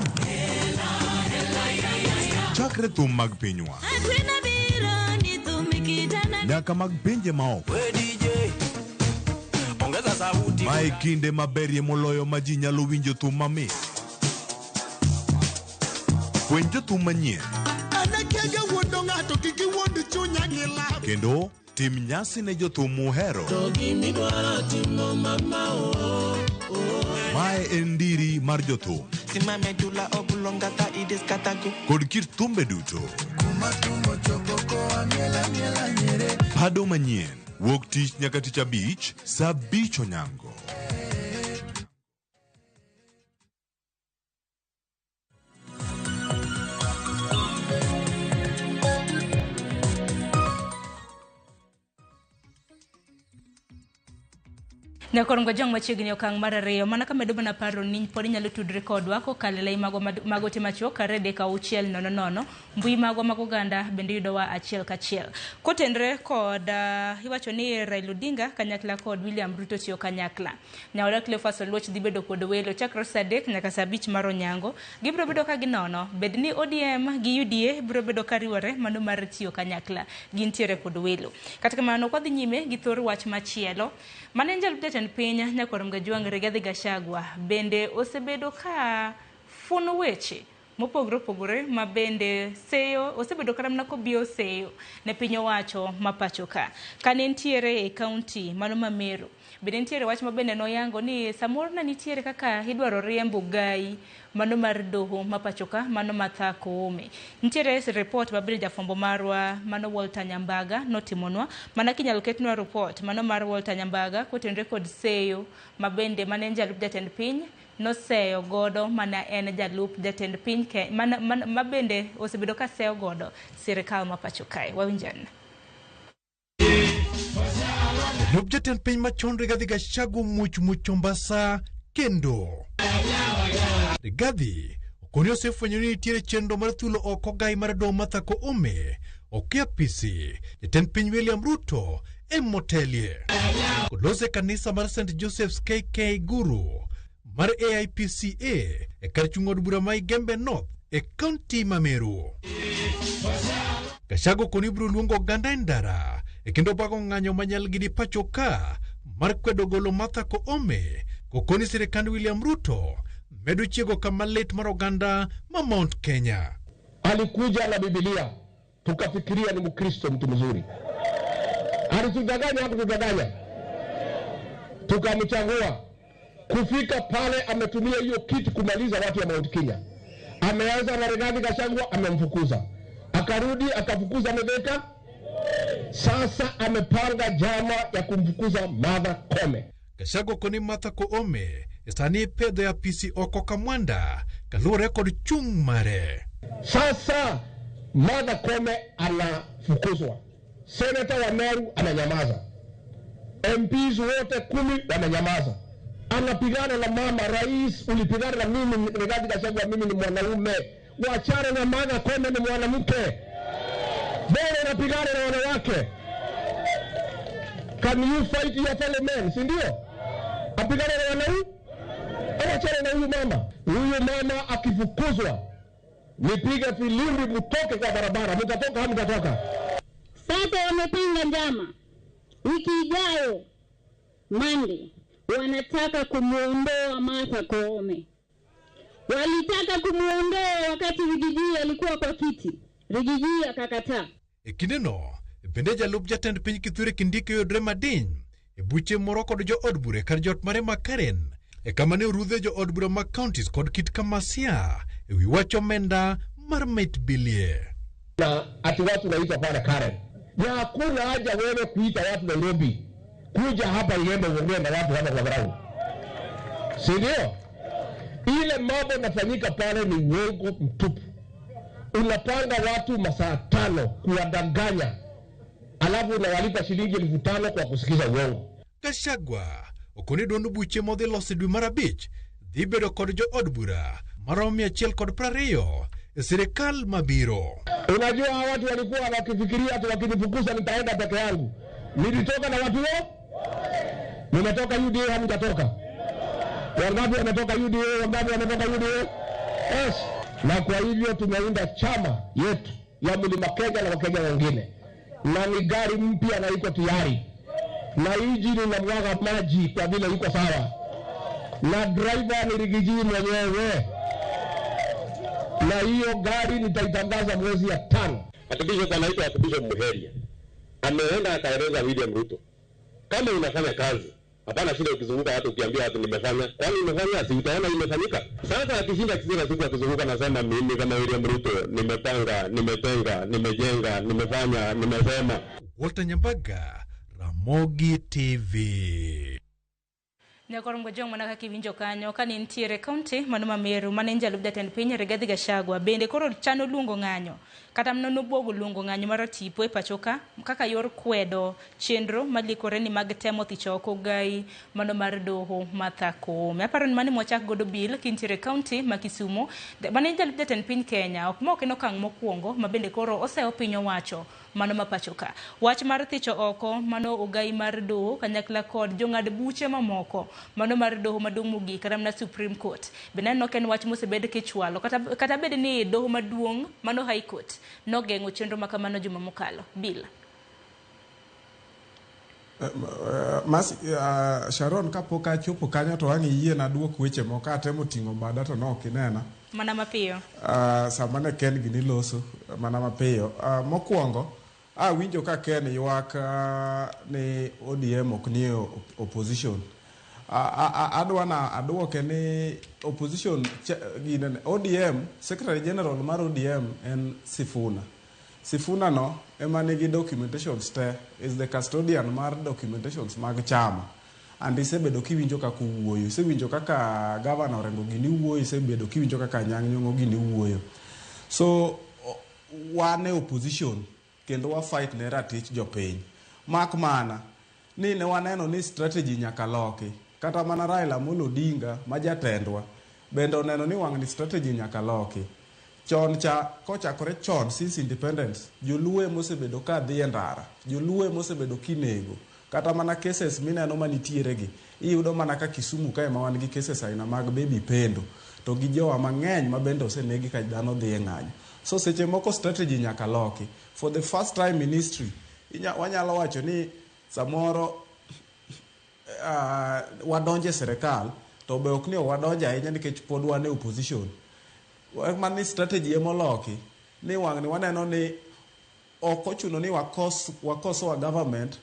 Chakre thum mag pinywa nyaka mag pinje maoko. Mae kinde maberie moloyo ma ji nyalo winjo thum mamit. Fweny jothum manyien kendo tim nyasi ne jothum muhero. Mae en ndiri mar jothum kod kit thumbe duto. Pado manyien wuok tich nyaka tich abich saa 5 onyango. Nyakorongo jong machiegni okang' mar ariyo mana kamedo mana paro ni pod inyalo tudri kodwa kokalo e lai magwa mag ote machuok 236 00 mbui magwa mag oganda bende yudowa achiel kachiel. Kotenre kod iwacho ni Raila Odinga kanyakla kod William Ruto tiyo kanyakla. Nyaoda Cleophas Oluoch dhi bedo kod welo chakre saa 3 nyaka saa 5 mar onyango. Gibiro bedo ka ginono bed ni ODM gi UDA biro bedo ka riwore mano mar tiyo kanyakla. Gintiere kod welo. Kata kamano kwadhi nyime gi thor wach machielo. Mane en jalup jatend piny Nyakwar Mgajwang' Rigathi Gachagua bende osebedo ka funo weche mopogore opogore ma bende seyo osebedo kata mana kobiro seyo ne piny owacho ma pacho ka. Kane nitiere e kaunti mano ma Meru, bende nitiere wach ma bende noyango ni samoro ne nitiere kaka idwaro riembo gai mano mar doho ma pacho ka mano Martha Koome. Nitiere report ma bende jafwambo marwa mano Walter Nyambaga notimonwa mana kinyalo ketnwa report mano mar Walter Nyambaga kotenore kod seyo ma bende mane en jalup jatend piny noseyo godo mana en jalup jatend piny ke, mana, mana, ma bende osebedo ka seyo godo sirikal ma pacho kae. Wawinjane. Jalup jatend piny machon Rigathi Gachagua much much Mombasa kendo. Rigathi okoni osefwenyo ni nitiere chenro mar thulo oko gai mar doho Martha Koome ok e apisi jatend piny William Ruto emotelie. Kolose kanisa mar St Joseph's KK Guru mar AIPCA e kar chung' od bura ma Igembe North e kaunti ma Meru. Gachagua okoni biro luongo oganda e ndara e kendo bago ng'anyo manyal gi pacho ka mar kwedo golo Martha Koome kokoni sirikand William Ruto medo chiego kama lit mar oganda ma Mount Kenya. Alikuja na Biblia tukafikiria ni Mkristo mtu mzuri. Alitudanganya, hakutudanganya, tukamchagua. Kufika pale ametumia hiyo kitu kumaliza watu wa Mount Kenya. Ameanza na Rigathi Gachagua, amemfukuza, akarudi akafukuza Mithika. Sasa amepanga jama ya kumfukuza Martha Koome. Gachagua koni Martha Koome sani pedho e apisi oko Kamwanda kaluwore kod chung' mare. Sasa Martha Koome anafukuzwa, seneta wa Meru ananyamaza, MPs wote 10 wamenyamaza. Anapigana na mama rais, ulipigana na mimi Rigathi Gachagua, mimi ni mwanaume, wachana na Martha Koome ni mwanamke, bora unapigana na wanawake. Can you fight your fellow men, si ndio? Apigana na wanaume, awachane na huyu mama. Huyu mama akifukuzwa, nipige filimbi mtoke kwa barabara, mtatoka hamtatoka. Sasa wamepanga njama, wiki ijayo Monday wanataka kumuondoa Martha Koome. Walitaka kumuondoa wakati Rigiji alikuwa kwa kiti, Rigiji akakataa. E kindeno bende jalup jatend piny Kithure Kindiki oyudre madiny e buche moro kod jood bura e kar jot mare ma Karen e kama ne orudhe jood bura mag counties kod Kit Kamasia e wi wach omenda mar mit bilie. Na ati watu naitwa pale Karen, na hakuna haja wewe kuita watu Nairobi kuja hapa Igembe uongee na watu hapa kwa ground, si ndio? Ile mambo nafanyika pale ni uongo mtupu. Unapanga watu masaa 5 kuwadanganya, alafu unawalipa shilingi 5,000 kwa kusikiza uongo. Gachagua okoni duond buche modhi loso dwe mar 5 dhi bedo kod jood bura maromo 120 e sirikal mabiro. Unajua hawa watu walikuwa wakifikiria ati wakinifukuza nitaenda peke yangu. Nilitoka na watu wao. Nimetoka UDA, hamjatoka. Wangapi wametoka UDA? Wangapi wametoka UDA? Yes. Na kwa hivyo tumeunda chama yetu ya Mlima Kenya na Wakenya wengine, na ni gari mpya na iko tayari, na injini inamwaga maji kwa vile iko sawa, na driver ni Rigiji mwenyewe, na hiyo gari nitaitangaza mwezi ya 5. Archbishop anaitwa Archbishop Muheria, ameenda akaeleza William Ruto, kama unafanya kazi hapana shida ukizunguka watu ukiambia watu nimefanya, kwani umefanya? Si utaona imefanyika. Sasa akishinda kila siku akizunguka nasema mimi kama William Ruto nimepanga, nimetenga, nimejenga, nimefanya, nimesema. Walter Nyambaga, Ramogi TV. Nyakorongo jong mana kaka iwinjo kanyo kane nitiere kaunti mano ma Meru mane en jalup jatend piny Rigathi Gachagua bende koro chano luongo ng'anyo Kata mana nobuogo luongo ng'anyo mar tipo e pacho ka kaka yor kwedo chenro malikore ni mag temo thicho oko gai mano mar doho Martha Koome. Aparo ni mano mwachak godo Bill kintiere county ma Kisumu. Mane en jalup jatend piny Kenya ok ma ok en okang' mokwongo ma bende koro oseyo piny owacho mano ma pacho ka. Wach mar thicho oko mano ogai mar doho kanyakla kod jong'ad buche mamoko mano mar doho maduong' mogik kata mana Supreme Court. Bende aneno ka en wach mosebed kichwalo kata bed ni doho maduong' mano High Court nogeng'o chenro ma kamano juma mokalo. Bill. Mas, Sharon, kapok achopo kanyo to ang' iyiena aduok weche moko atemo ting'o bada to nok inena. Mana mapiyo. Sama ne Ken gini loso mana mapiyo. Mokwongo, awinjo ka Ken ywak ni ODM ok nie opposition. Adwa na aduoke ni opposition gine, ODM, Secretary General mar ODM en Sifuna. Sifuna no ema nigi documentations te, is the custodian mar documentations mag chama. And isebedo kiwinjo kaka owuoyo, isewinjo kaka Governor Orengo gini wuoyo, isebedo kiwinjo kaka Anyang' Nyong'o gini wuoyo. So wan e opposition kendo wa fight ne ratich jopiny. Mak mana ni ne waneno ni strategy nyaka loki. Kata mana Raila Amolo Odinga ma jatendwa bende oneno ni wang' ni strategy nyaka loki. Chon cha, kochakore chon since independence, joluo emosebedo ka dhi e ndara, joluo emosebedo kinego. Kata mana cases mineno manitiere gi, iyudo mana ka Kisumu ka ema wan gi cases aina mag Baby Pendo, to gi jowa mang'eny ma bende osenegi ka dhano dhi e ng'anyo. So seche moko strategy nyaka loki. For the first time in history, wanyalo wacho ni samoro wadonje serikal, to be ok ni wadonjo ahinya nikech pod wan e opposition. Mani strategy emoloki, ni wang' ni waneno ni ok ochuno ni wakoso wa government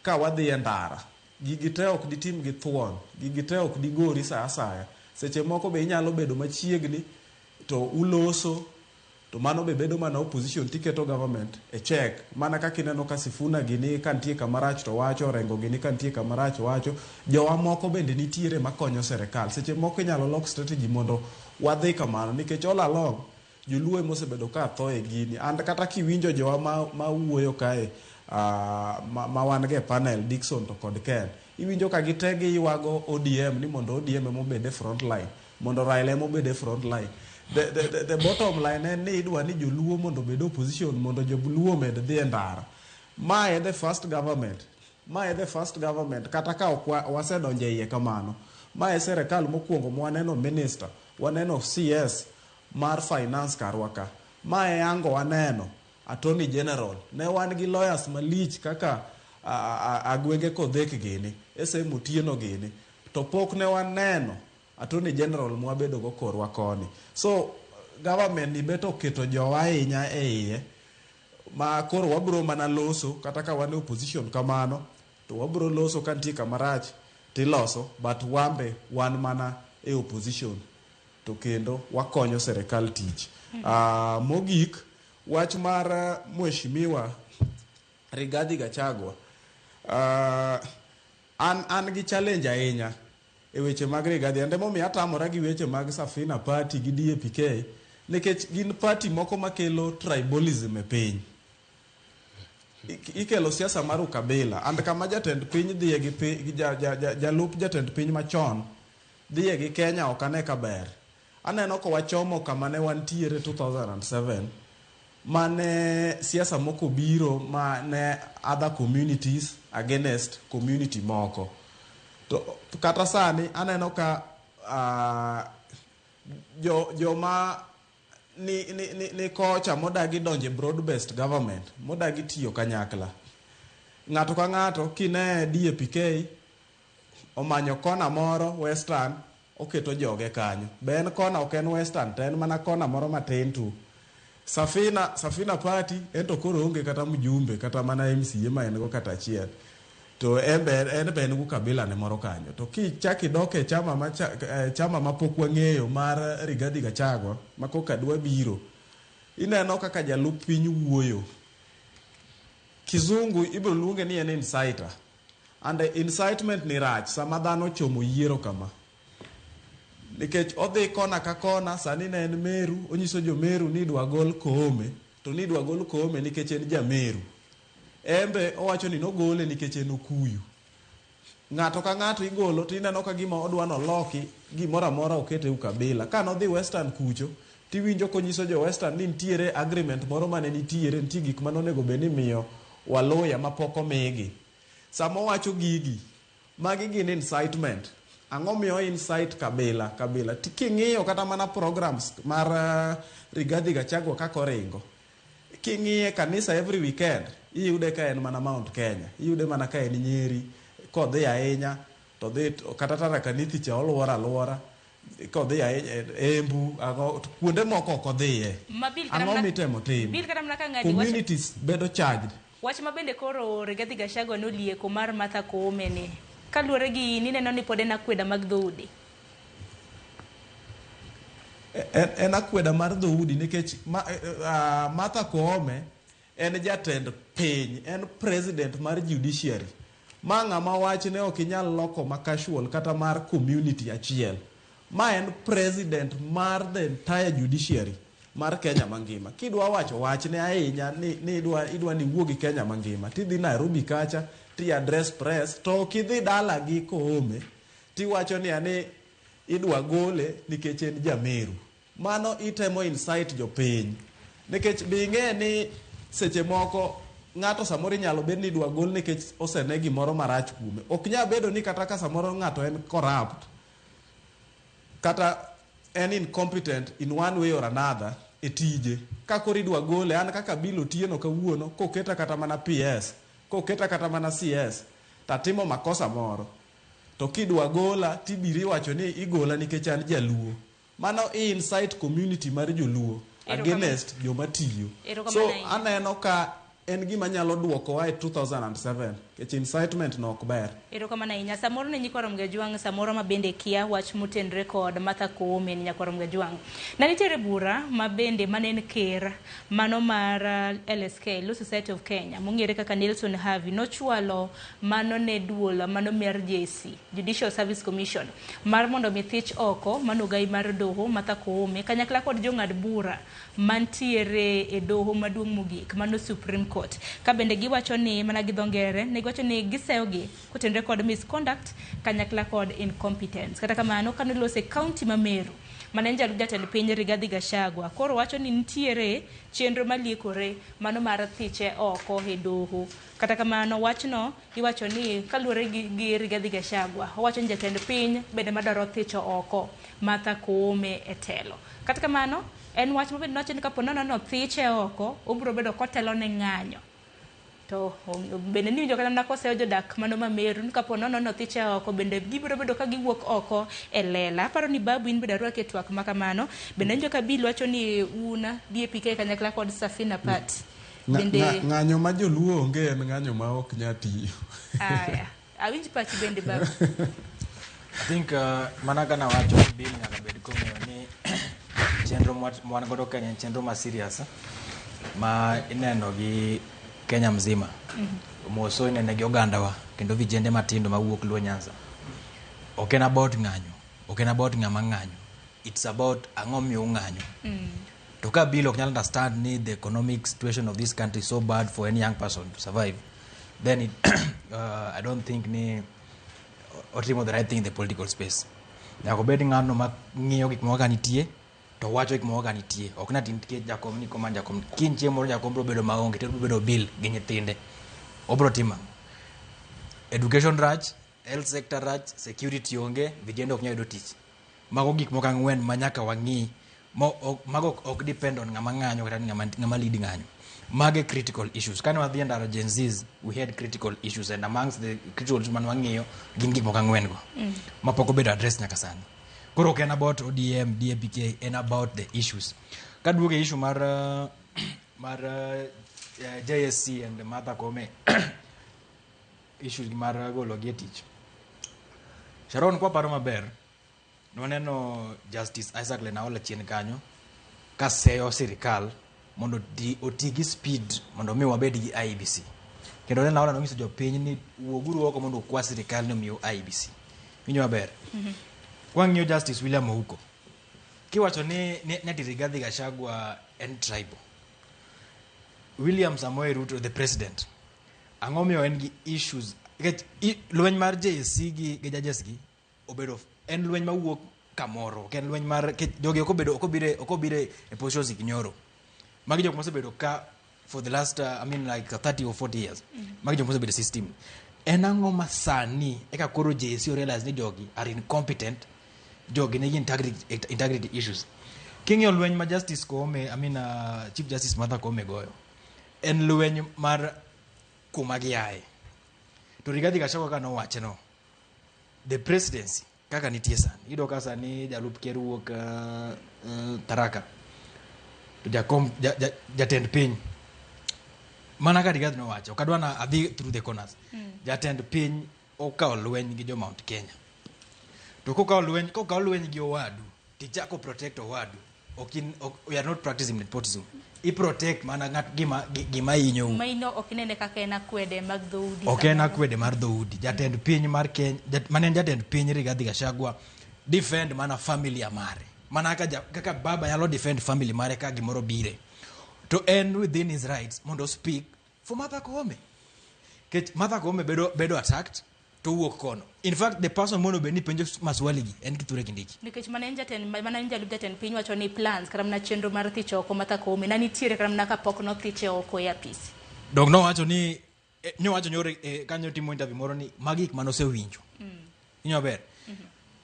ka wadhi e ndara. Gigi te ok ditim gi thuon, gigi te ok digori sa asaya. Seche moko be inyalo bedo machiegni to uloso, to mano be bedo mana opposition tiketo government e check. Mana kaka ineno ka Sifuna gini ka nitie kama rach to wacho, Orengo gini ka nitie kama rach wacho. Jowa moko bende nitiere makonyo serikal. Seche moko inyalo lok strategy mondo wadhi kamano, nikech all along joluo emosebedo ka tho e gini. And kata kiwinjo jowa ma wuoyo kae, ma wan go e panel, Dickson to kod Ken, iwinjo ka gite giywago ODM ni mondo ODM ema obed e front line, mondo Raila ema obed e front line. The bottom line en ni idwa ni joluo mondo obed opposition, mondo joluo omed dhi e ndara. Ma e the first government. Ma e the first government kata ka ok wasedonjo e iye kamano. Ma e serikal mokwongo ma waneno minister, waneno CS mar finance karwa ka. Ma e ango waneno attorney general. Ne wan gi lawyers malich kaka Agwenge Kodhek gini, SM Otieno gini. To pok ne waneno attorney general mwabedo go korwa koni. So government ni beto oketo jowa ahinya e iye ma koro wabro mana loso kata ka wan e opposition kamano to wabro loso ka nitie kama rach tiloso, but wambe wan mana e opposition to kendo wakonyo serikal tich. Mogik wach mar mheshimiwa Rigathi Gachagua, an gi challenge ahinya e weche mag Rigathi, and emomiyo atamora gi weche mag Safina Party gi DAPK, nikech gin party moko makelo tribalism e piny. Ikelo siasa mar ukabila, and kama jatend piny dhiye gi jalup jatend piny machon dhiye gi Kenya ok ane ka ber. Aneno ka wachomo kama ne wantiere 2007 mane siasa moko biro ma ne other communities against community moko. To kata sani aneno ka joma ni kocha modagi donjo e broad based government, modagi tiyo kanyakla. Ng'ato ka ng'ato kine DAPK omanyo kona moro Western oketo joge kanyo. Be en kona ok en Western to en mana kona moro matin tu. Safina Party en to koro onge kata mjumbe kata mana MCA ma en go kata achiel. To en be en go kabila ne moro kanyo. To kichak idok e chama ma pok wang'eyo mar Rigathi Gachagua ma koka dwa biro, ineno kaka jalup piny wuoyo. Kizungu ibiro luonge ni en inciter. And incitement ni rach sama dhano chomo yiero kama. Nikech odhi kona ka kona, sani ne en Meru, onyiso jo Meru ni idwa gol Koome. To nidwa gol Koome nikech en Jameru. Embe owacho ni nogole nikech en Okuyu. Ng'ato ka ng'ato igolo to ineno ka gima odwa noloki gimoro amora okete ukabila. Ka nodhi Western kucho tiwinjo konyiso jo Western ni nitiere agreement moro mane nitiere, nitie gik mane onego bed ni imiyo Waluya mapok omigi. Sama owacho gigi, magi gin incitement. Ang'o miyo incite kabila kabila? King'iyo kata mana programs mar Rigathi Gachagua kaka oringo, king'iye kanisa every weekend, iyude ka en mana Mount Kenya, iyude mana ka en Nyeri, kodhi ahinya to dhi kata Tharaka Nithi cha oluoro aluora, kodhi ahinya Embu, ang'o, kuonde moko ok odhiye. Ang'o mitemo tim? Bill kata mana ka ng'adi Communities bedo charged. Wach ma bende koro Rigathi Gachagua nolieko mar Martha Koome ni kaluwore gi in ineno ni pod en akweda mag dhoudi. En akweda mar dhoudi nikech Martha Koome en jatend piny, en president mar judiciary. Ma ng'ama wachne ok inyal loko ma casual kata mar community achiel. Ma en president mar the entire judiciary mar Kenya mangima. Kidwa wacho wachne ahinya ni idwa ni iwuo gi Kenya mangima, tidhi Nairobi kacha, ti address press, to ok idhi dala gi Koome, tiwacho ni ani idwa gole nikech en Jameru. Mano itemo incite jopiny. Nikech be ing'e ni seche moko ng'ato samoro inyalo bed ni idwa gol nikech osene gimoro marach kuome. Ok nyal bedo ni kata ka samoro ng'ato en corrupt, kata en incompetent in one way or another e tije. Ka koro idwa gole, an kaka Bill Otieno kawuono, koketa kata mana PS, koketa kata mana CS, tatimo makosa moro. To kidwa gola, tibiro iwacho ni igola nikech an Jaluo. Mano incite community mar Joluo against joma tiyo. So aneno ka en gima nyalo duokowa e 2007, nikech incitement no ok ber. Erokamano ahinya. Samoro ne nyikwa Ramogi Ajwang', samoro ma bende kia wach motenre kod Martha Koome ni nyakwar Ramogi Ajwang'. Ne nitiere bura ma bende mane en ker mano mar LSK, Law Society of Kenya, mong'ere kaka Nelson Havi, nochwalo mano ne duol mano mar JSC, Judicial Service Commission, mar mondo mi thich oko mano ogai mar doho Martha Koome kanyakla kod jong'ad bura mantiere e doho maduong' mogik mano Supreme Court. Ka bende giwacho ni mana gi dho ngere, ne giwacho ni giseyogi kotenore kod misconduct kanyakla kod incompetence. Kata kamano, kane olose county ma Meru, mane en jalup jatend piny Rigathi Gachagua, koro wacho ni nitiere chenro maliekore mano mar thiche oko e doho. Kata kamano, wachno iwacho ni kaluwore gi Rigathi Gachagua, owacho ni jatend piny bende madwaro thicho oko Martha Koome e telo. Kata kamano, en wach mabende nowacho ni kapo nono nothiche oko, obiro bedo kotelo ne ng'anyo. To bende niwinjo kata mana koseyo jodak mano ma Meru ni kapo nono nothiche oko bende gibiro bedo ka giwuok oko e lela. Aparo ni Babu in bende arwaki e twak ma kamano. Bende awinjo ka Bill wacho ni un DAPK kanyakla kod Safina Party. Bende Ng'anyo ma joluo onge en ng'anyo ma ok nyal tiyo. Aya, awinj pachi bende Babu. I think mana kana wacho ni Bill nyaka bed kong'eyo ni chenro mwan godo Kenya en chenro ma serious ma ineno gi Kenya mzima. Moso inene gi ogandawa kendo vijende matindo mawuok Luo Nyanza. Ok en about ng'anyo, ok en about ng'ama ng'anyo. It's about ang'o miyo ung'anyo. To ka Bill ok nyal understand ni the economic situation of this country is so bad for any young person to survive, then I don't think ni otimo the right thing in the political space. Nyaka obed ng'ano ma ng'iyo gik moko ka nitie, to wacho gik moko ka nitie. Ok ni ati nikech jakom ni koma jakom. Kiny chieng' moro jakom biro bedo maonge, to obiro bedo Bill gi nyithinde. Obiro timo ang'o? Education rach, health sector rach, security onge, vijende ok nyal yudo tich. Mago gik moko ang'wen ma nyaka wang'i. Mago ok depend on ng'ama ng'anyo kata ng'ama lead ng'anyo. Mage critical issues. Kane wadhi e ndaro Gen Zs, we had critical issues, and amongst the critical issues mane wang'iyo gin gik moko ang'wen go mapok obedo address nyaka sani. Koro ok en about ODM, DAPK, en about the issues. Kaduogo e issue mar JSC and Martha Koome, issue mar golo gi e tich. Sharon, kwa paro maber, nwaneno Justice Isaac Lenaola chien kanyo ka seyo sirikal mondo oti gi speed mondo mi wabed gi IEBC. Kendo Lenaola nonyiso jopiny ni wuoguru oko mondo ukwa sirikal ni omiu IEBC. Winjo maber? Kwang'iyo Justice William Ouko, kiwacho ni ati Rigathi Gachagua en tribal. William Samoei Ruto the president, ang'o miyo en gi issues nikech lweny mar JSC gi judges gi obedo en lweny mawuok kamoro, ok en lweny mar nikech jogi ok obedo ok obire e positions gi nyoro. Magi jok mosebedo ka for the last I mean like 30 or 40 years. Magi jok mosebedo e system. En ang'o ma sani eka koro JSC realize ni jogi are incompetent, jogi nigi integrity issues. King'iyo lweny ma Justice Koome, I mean Chief Justice Martha Koome goyo, en lweny mar kuma giaye. To Rigathi Gachagua ka nowache no, the presidency kaka nitie sani, iyudo ka sani jalup ker wuok Tharaka, to jakom jatend piny mana ka Rigathi nowacho, ok adwa na adhi through the corners. Jatend piny okawo lweny gi jo Mount Kenya. To kokawo lweny gi owadu, tichako protect owadu. Ok in, ok, we are not practicing nepotism. I protect mana ng'at gima hinyou. Maino ok inene kaka en akwede mag dhoudi. Ok en akwede mar dhoudi. Jatend piny mar Kenya, mane en jatend piny Rigathi Gachagua, defend mana familia mare. Mana kaka baba nyalo defend family mare ka gimoro bire. To en within his rights mondo speak for Martha Koome. Kech Martha Koome bedo attacked to wuok kono. In fact, the person mono bed ni penjo maswali gi en Kithure Kindiki. Nikech mane en jatend, mane en jalup jatend piny wacho ni plans kata mana chenro mar thicho oko Martha Koome ne nitiere kata mana kapok nothiche oko e apisi. Dong nowacho ni nyowacho nyoro kanyo timo interview moro ni magi gik mane osewinjo. Inyo ber.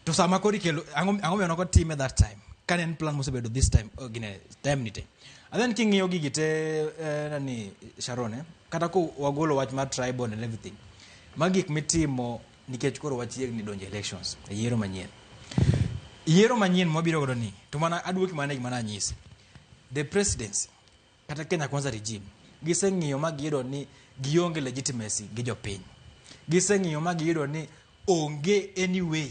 To sama koro ikelo ang'o miyo nokotime that time? Kane en plan mosebedo this time, gine time ni te. And then king'iyo gigi te nani Sharon, kata ko wagolo wach mar tribal and everything. Magi gik mitimo nikech koro wachiegni donjo elections, e yiero manyien. Yiero manyien mwabiro godo ni, to mana aduoki mana e gima nanyisi. The presidency, kata Kenya Kwanza regime, giseng'iyo ma giyudo ni gionge legitimacy gi jopiny. Giseng'iyo ma giyudo ni onge any way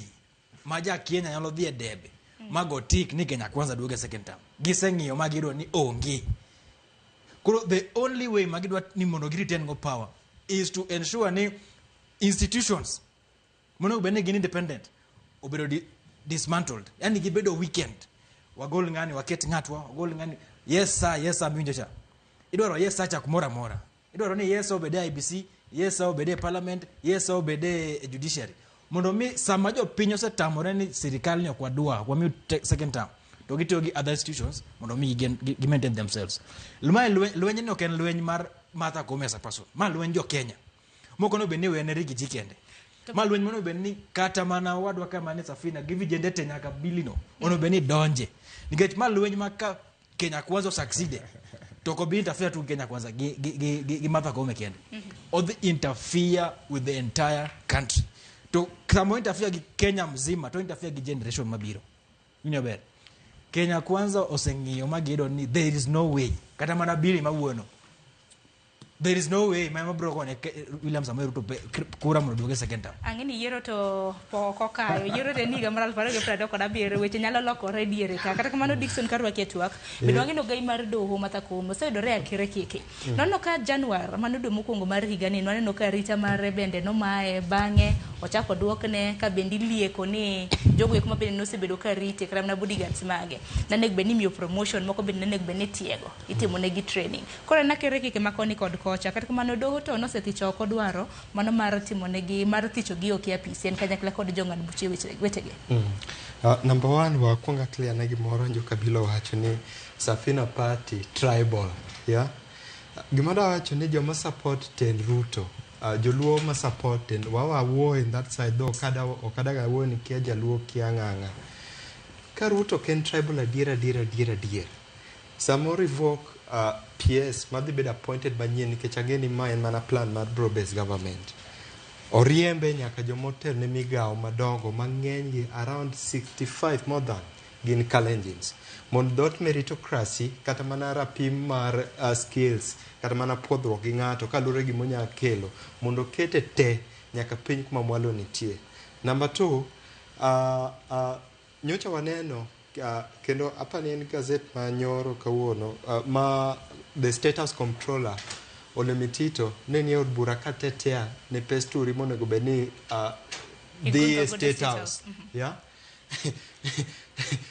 ma ja Kenya nyalo dhi e debe ma go tik ni Kenya Kwanza duoge second term. Giseng'iyo ma giyudo ni onge. Koro the only way ma gidwa ni mondo gi retain go power is to ensure ni institutions monego bed ni gin independent obedo dismantled, yani gibedo weakened. Wagol ng'ani, waket ng'atwa, wagol ng'ani. Yes sir, yes sir, miwinjo cha. Idwaro yes sir cha kumoro amora. Idwaro ni yes sir obed e IBC, yes sir obed e parliament, yes sir obed e judiciary. Mondo mi sama jopiny osetamore ni sirikal ni ok wadwa, ok wamiyo second term, to gitiyo gi other institutions mondo mi gi maintain themselves. Ma lweny ni ok en lweny mar Martha Koome as a person. Ma lweny jo Kenya. Moko no bed ni wene Riggy G kende. Ma lweny mondo bed ni kata mana wadwa kama ni Safina gi vijende te nyaka bilino ono bed ni donje. Nikech ma lweny ma ka Kenya Kwanza succeed to ok obi interfere tu Kenya Kwanza gi Martha Koome kende. Odhi interfere with the entire country. To sama interfere gi Kenya mzima to interfere gi generation mabiro. Winjo ber. Kenya Kwanza oseng'iyo ma giyudo ni there is no way kata mana bili mawuono there is no way ma bro kone William Samoei Ruto kura mondo duoge second term. Ang'e ni yiero to pok okayo. Yiero to en higa mar 2027, weche nyalo lokore diere ka. Kata kamano Dickson karwaki e twak, bende wang'e ni ogai mar doho Martha Koome oseyudore e akere keke. Nwaneno ka Januar, mano dwe mokwongo mar higani, nwaneno ka arita mare bende nomaye, bang'e ochako duokne ka bende ilieko ni jogo eko ma bende nosebedo ka rite kata mana bodyguards mage. Nanego bed ni imiyo promotion, moko bende nanego bed ni itiego, itimonegi training. Koro en akere keke ma koni kod kocha. Kata kamano doho to nosethicho oko dwaro mano mar timonegi, mar thicho gi oko e apisi en kanyakla kod jong'ad buche wetege. Number one, wakwonga clear ne gimoro Jokabila owacho ni Safina Party tribal, yeah? Gima da wacho ni joma support tend Ruto, joluo ma support tend, wawa wuo in that side though okadaga wuo ni kia jaluo kia ng'ang'a. Ka Ruto ok en tribal adier adier adier adier, samo revoke PS madhi bedo appointed manyien nikech ang'e ni ma en mana plan mar broad based government. Oriembe nyaka jomotelo ne migawo madongo mang'eny gi around 65 more than gin Kalenjins. Mondo dhoot meritocracy kata mana rapim mar skills kata mana puodhruok gi ng'ato kaluwore gi monya kelo mondo kete te nyaka piny kuma mwalo nitie. Number 2, nyocha waneno kendo apani en gazet ma nyoro kawuono ma the State House Comptroller Ole Metito ne nie od bura ka tetea ne pes turi monego bed ni dhi e State House. Yeah?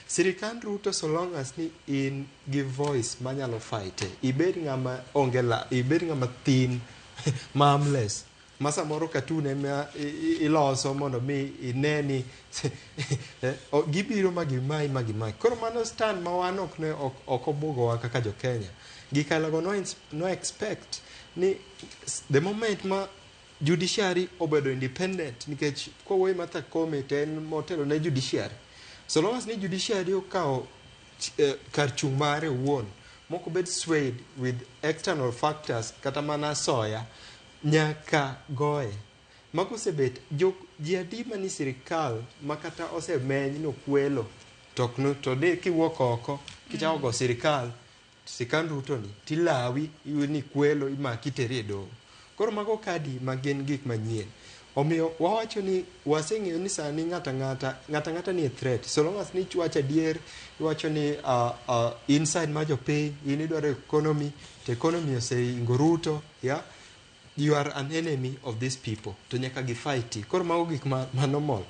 Sirikand Ruto, so long as ni in gi voice manyalo fight, ibed ng'ama onge la, ibed ng'ama thin, ma harmless, ma samoro katun ema iloso mondo mi ine ni gibiro ma gimayi ma gimayi. Koro mano stand ma wan ok ne ok obugowa kaka jo Kenya. Gikalago no expect ni the moment ma judiciary obedo independent, nikech kowuoyo Martha Koome to en motelo ne judiciary, so long as ni judiciary okawo kar chung' mare owuon mok obed swayed with external factors, kata mana soya nyaka goye. Mago osebet jo ji adi mani sirikal ma kata osemeny nokwelo to ok to ni kiwuok oko kichako go sirikal, sirikand Ruto ni tilawi ni kwelo, imaki, iteri e doho. Koro mago kadi ma gin gik manyien. Omiyo wawacho ni waseng'eyo ni sani ng'ata ng'ata ni e threat, so long as ni iwacho adier, iwacho ni inside mar jopiny in idwaro economy, to economy oseingo Ruto, yeah? You are an enemy of these people to nyaka gifighti. Koro mago gik ma normal,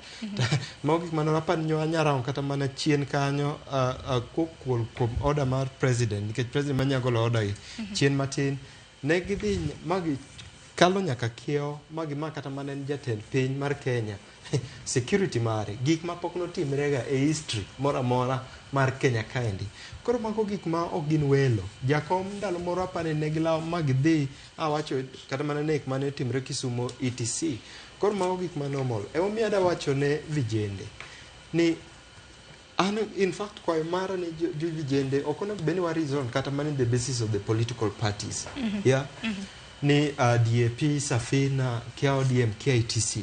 mago gik ma normal. Apani nyo anyarao kata mana chien kanyo kokuol kuom order mar president, nikech president manya golo order gi chien matin ne gidhi magi kalo nyaka kiewo magi ma kata mana en jatend piny mar Kenya, security mare, gik ma pok notimrega e history moro amora mar Kenya kaendi. Koro mago gik ma ok gin welo. Jakom ndalo moro apani ne gilawo ma gidhi awacho kata mana nek mane otimre Kisumo, etc. Koro mago gik ma normal. Emomiyo ada wacho ne vijende ni an in fact kwayo mara ni jo vijende ok onego bed ni wa reason kata mana in the basis of the political parties, yeah, ni DAP, Safina, kia ODM, kia etc.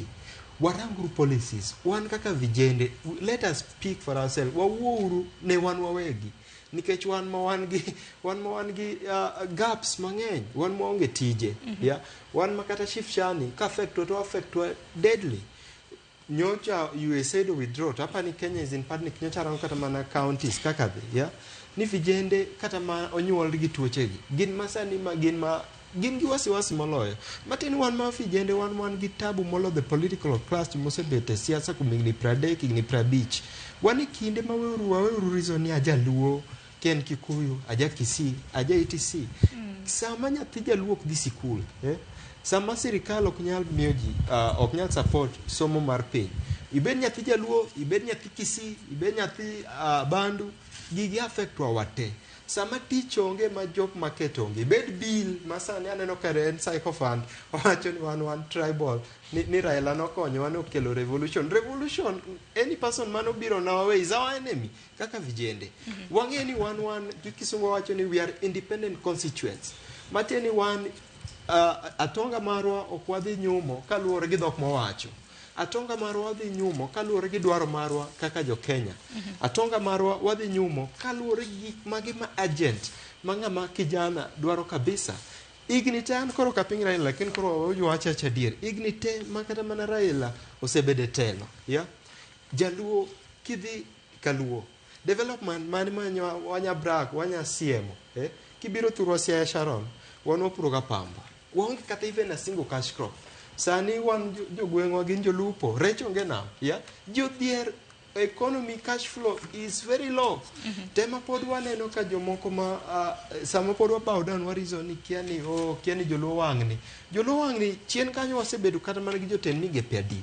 Waranguru policies. Wan kaka vijende, let us speak for ourselves. Wawuouru ne wan wawegi, nikech wan ma wan gi gaps mang'eny, wan maonge tije, yeah? Wan ma kata SHIF chani ka affect wa to affect wa deadly. Nyocha USAID withdraw to apani Kenya is in panic. Nyocha rango kata mana counties kaka dhi, yeah? Ni vijende kata ma onyuol gi tuochegi gin ma sani ma gin gi wasiwasi moloyo matin. Wan ma vijende wan gi tabu molo the political class mosebet e siasa kuom higni 30, higni 50. Wan e kinde ma weuru waweuru reason ni aja Luo, ken Kikuyu, aja Kisii, aja etc. Sama nyathi jaluo ok dhi sikul, eh? Sama sirikal ok nyal miyo ji ok nyal support somo mar piny, ibed nyathi jaluo, ibed nyathi Kisii, ibed nyathi Bandu, gigi affect wa wate. Sama tich onge, ma job market onge, ibed bill ma sani aneno ka en sycophant owacho ni wan tribal, ni Raila nokonyowa, nokelo revolution. Revolution, any person manobiro na wawe is our enemy. Kaka vijende wang'e ni wan gi kisungu wacho ni we are independent constituents, matiende ni wan atonga marwa ok wadhi nyumo kaluwore gi dhok mawacho. Atonga marwa wadhi nyumo kaluwore gi dwaro marwa kaka jo Kenya. Atonga marwa wadhi nyumo kaluwore gi gik mage ma urgent ma ng'ama kijana dwaro kabisa. Higni te an koro ok aping Raila, lakini koro wawacho acha adier, higni te ma kata mana Raila osebedo e telo, yeah? Jaluo kidhi kaluo development mane ma wanya brag, wanya siemo, eh? Kibiro thurwa Siaya, Sharon, wan wapuro ga pamba, waonge kata even a single cash crop. Sani wan jogweng'wa gin jolupo, rech onge nam, yeah? Jodhier, economy cash flow is very low. Tema pod waneno ka jomoko ma sama pod wabow down wa reason ni kia ni, oh, kia ni joluo wang'ni, joluo wang'ni chien kanyo. Wasebedo kata mana gi jotend migepe adi,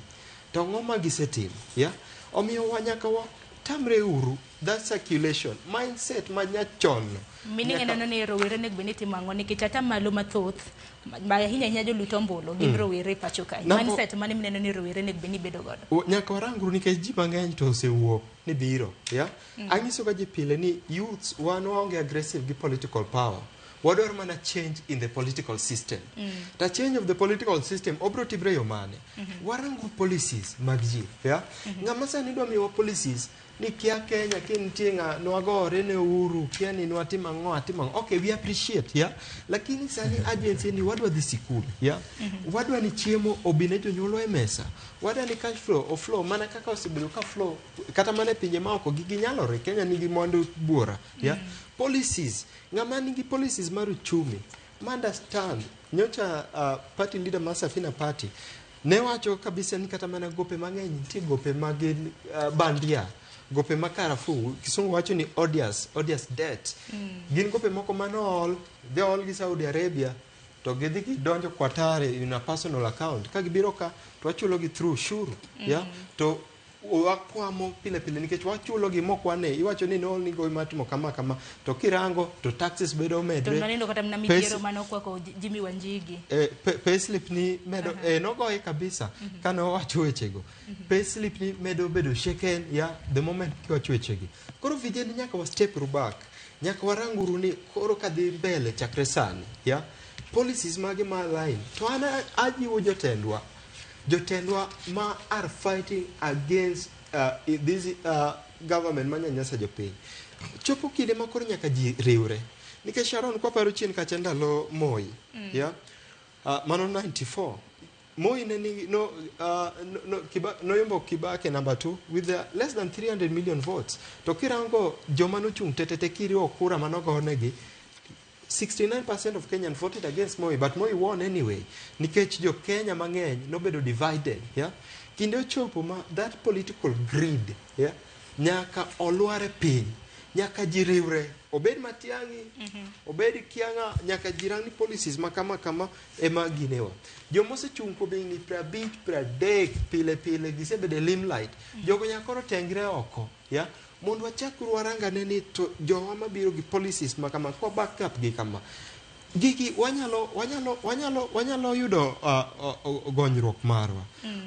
to ang'o ma gisetimo, yeah? Omiyo wa nyaka watamre uru that circulation mindset ma nyachon no. Meaning ineno ni rowere onego bed ni timo ang'o? Nikech ata malo mathoth ma ahinya ahinya jolut ombulu gin rowere e pacho kae. Mindset mane mineno ni rowere onego bed ni bedo godo? Nyaka warangru nikech ji mang'eny to osewuok ni biro, yeah? Anyiso ga ji pile ni youths wan waonge aggressive gi political power, wadwaro mana change in the political system. Ta change of the political system obro timre yo mane? Warangu policies mag ji, yeah? Ng'ama sani dwa miyowa policies ni kia Kenya ki nitie ng'a nwagore ne Uhuru, kia ni nwatimo ang'o, atimo ang'o, okay, we appreciate, yeah? Lakini sani agency ni wadwa dhi sikul, yeah? Wadwa ni chiemo obi ne jonyuolwa e mesa, wadwa ni cash flow oflow mana kaka osebedo ka flow kata mana e pinje maoko. Gigi nyalore. Kenya nigi mwandu buora, yeah? Policies, ng'ama nigi policies mar uchumi ma understand. Nyocha party leader mar Safina Party ne wacho kabisa ni kata mana gope mang'eny nitie gope magin bandia. Gope ma karafuu, kisungu wacho ni odious, odious debt. Gin gope moko manool, dhi ol gi Saudi Arabia to gidhi gidonjo Qatar in a personal account. Ka gibiro ka to wachulo gi through ushuru. Yeah? To wakwamo pile pile nikech wachulo gi mok wane iwacho ni nool ni gowi mar timo kama kama to kirango to taxes bedo To omedre. naneno kata mana midhiero mane okwako Jimmy Wanjigi. Payslip ni medo nogoye kabisa kane owacho wechego. Payslip ni medo bedo shaken ya the moment kiwacho wechegi. Koro vijende nyaka wa step back. Nyaka waranguru ni koro kadhi mbele chakre sani ya policies mage ma align to an ajiwo jotendwa jotendwa ma are fighting against this government manyanyasa jopiny. Chopo kinde ma koro nyaka ji riwre. Nikech Sharon kwaparo chien kacha ndalo Moi, yeah? Mano 94. Moi ne nigi no, no, no, Kiba, noyombo Kibaki number 2 with less than 300 million votes. To kirango joma nochung' tetete kiriwo kura manogonegi 69% of Kenyan voted against Moi, but Moi won anyway. Nikech jo Kenya mang'eny nobedo divided, yeah? Kinde ochopo ma that political greed, yeah? Nyaka olware piny, nyaka ji riwre. Obed Matiang'i, obed Kiang'a, nyaka ji rang ni policies ma kama kama ema ginewa. Joma osechung' kuom higni 50, 30 pile pile gisebedo e limelight. Jogo nyaka koro tengre oko, yeah? Mondo wachak warangane ni to jowa mabiro gi policies ma kama kwa back up gi kama. Gigi wanyalo yudo gonyruok marwa.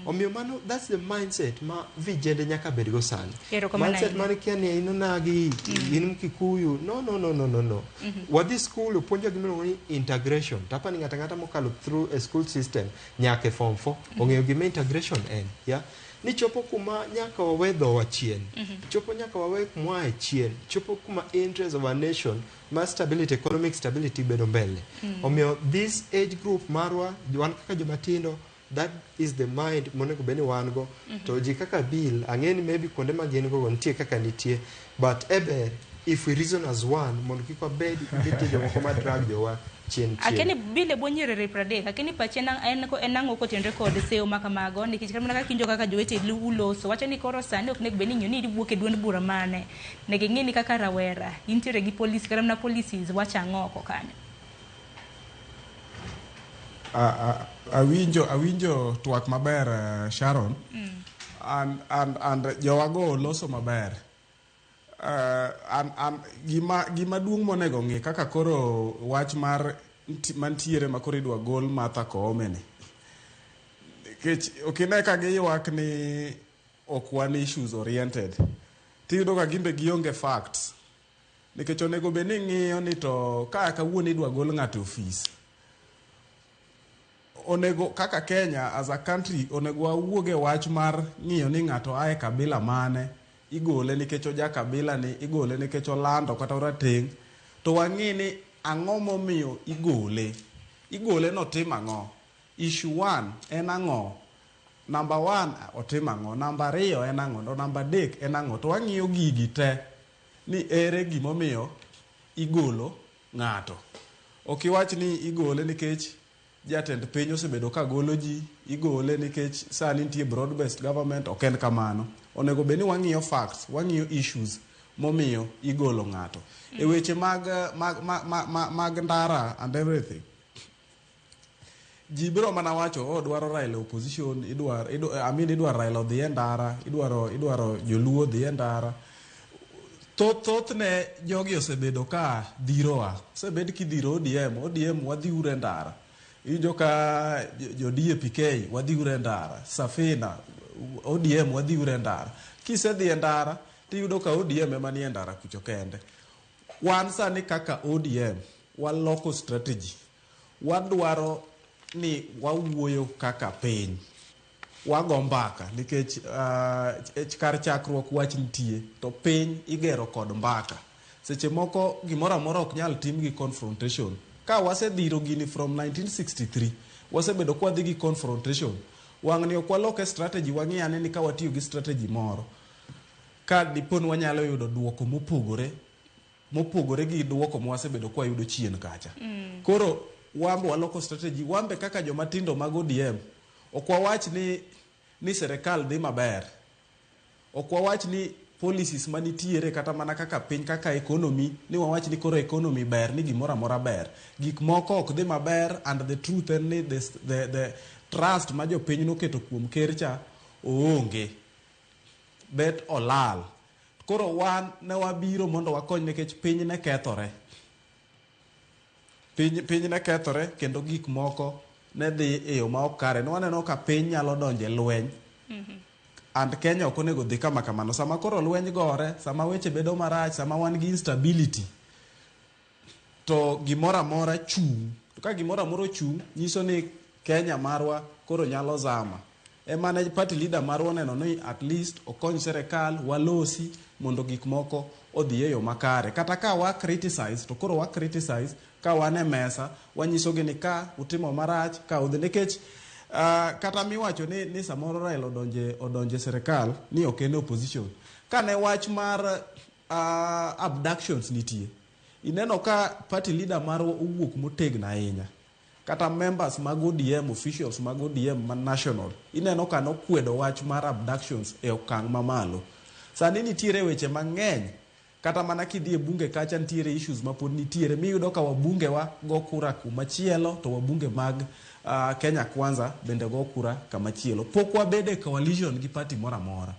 Omiyo mano that's the mindset ma vijende nyaka bedgo sani. Erokamano Mindset ahinya. mar kia ni in onagi, in Mkikuyu. No, no, no, no, no, no. Wadhi school opuonjwa gimiluongo ni integration. To apani ng'ato ang'ata mokalo through a school system nyaka e form 4 ong'eyo gima integration en. Yeah? Ni chopo kuma nyaka wawe dhowa chien. Chopo nyaka wawe kumwae chien. Chopo kuma interest of our nation ma stability, economic stability bedo mbele. Omiyo this age group marwa, wan kaka jomatindo, that is the mind monego bed ni wan go. To ji kaka Bill, ang'e ni maybe kuonde ma gin go nitie kaka nitie, but eber if we reason as one mondo kik wabed nitie jomoko ma drag jowa chien chien. Akeni Bill e bwo nyiriri 30, akeni pache en ang'o kotenore kod seyo ma kamago nikech kata mana kaka injo kaka jowete uloso wacho ni koro sani ok onego bed ni ing'iyo ni iwuok e duond bura mane nego ing'i ni kaka rawera intiere gi policy kata mana policies wacho ang'o oko kanyo. Awinjo twak maber, Sharon. And jowago loso maber. And gima duong' monego ng'i kaka koro wach mar mantiere ma koro idwa gol Martha Koome ni. Nikech ok ine ka giywak ni ok wan issues oriented. Tiyudo ka gimbe gionge facts. Nikech onego bed ni ing'iyo ni to ka kawuono idwa gol ng'ato e ofis. Onego kaka Kenya as a country onego wawuog e wach mar ng'iyo ni ng'ato ae kabila mane, igole nikech oja kabila ni, igole nikech olando kata orateng', to wang'i ni ang'o momiyo igole. Igole notim ang'o? Issue 1 en ang'o? Number 1 otim ang'o? Number 2 en ang'o? To number 3 en ang'o? To wang'iyo gigi te ni ere gimomiyo igolo ng'ato. Ok iwach ni igole nikech jatend piny osebedo ka golo ji, igole nikech sani nitie broad based government, ok en kamano. Onego bed ni wang'iyo facts, wang'iyo issues momiyo igolo ng'ato. E weche mag ndara and everything, ji biro mana wacho, oh, dwaro Raila opposition, I mean, idwaro Raila odhi e ndara, idwaro joluo odhi e ndara. Thothne jogi osebedo ka dhirowa, osebed kidhiro ODM, ODM wadhi uru e ndara. Iwinjo ka jo DAPK wadhi uru e ndara, Safina, ODM wadhi uru e ndara. Kisedhi e ndara, tiyudo ka ODM ema nie ndara kucho kende. Wan sani kaka ODM, waloko strategy. Wadwaro ni wawuoyo kaka piny. Wago mbaka nikech kar chakruok wach nitie to piny igero kod mbaka. Seche moko gimoro amora ok nyal tim gi confrontation. Ka wasedhiro gini from 1963, wasebedo kwa dhi gi confrontation. Wang'ni ok waloke strategy, wang'i ane ni ka watiyo gi strategy moro, ka dipo ni wanyalo yudo duoko mopogore gi duoko mwasebedo kwa yudo chien kacha. Koro wambe waloko strategy, wambe kaka joma tindo mag ODM, ok wawach ni serikal dhi maber. Ok wawach ni policies manitiere kata mana kaka piny kaka economy ni wawach ni koro economy ber ni gimoro amora ber. Gik moko ok dhi maber and the truth en ni the trust ma jopiny noketo kuom ker cha oonge. Bet olal. Koro wan ne wabiro mondo wakony nikech piny ne kethore. Piny ne kethore kendo gik moko ne dhi e yo ma ok kare. Ne waneno ka piny nyalo donje lweny. And Kenya ok onego dhi kama kamano. Sama koro lweny gore, sama weche bedo marach, sama wan gi instability, to gimoro amora chung'. To ka gimoro amora ochung', nyiso ni Kenya marwa koro nyalo zama. Ema ne party leader marwa oneno ni at least okony serikal walosi mondo gik moko odhi e yo makare. Kata ka wa criticize, to koro wa criticize ka wan e mesa, wanyisogi ni ka utimo marach, ka udhi nikech kata miwacho ni samoro Raila odonje serikal ni ok en opposition. Ka ne wach mar abductions nitie, ineno ka party leader marwa owuok motegno ahinya. Kata members mag ODM, officials mag ODM ma national, ineno ka nokwedo wach mar abductions e okang' mamalo. Sani nitiere weche mang'eny, kata mana kidhi e bunge kacha nitiere issues ma pod nitiere, miyudo ka wabunge wa go kura kumachielo, to wabunge mag Kenya Kwanza bende go kura kamachielo. Pok wabedo e coalition gi party moro amora.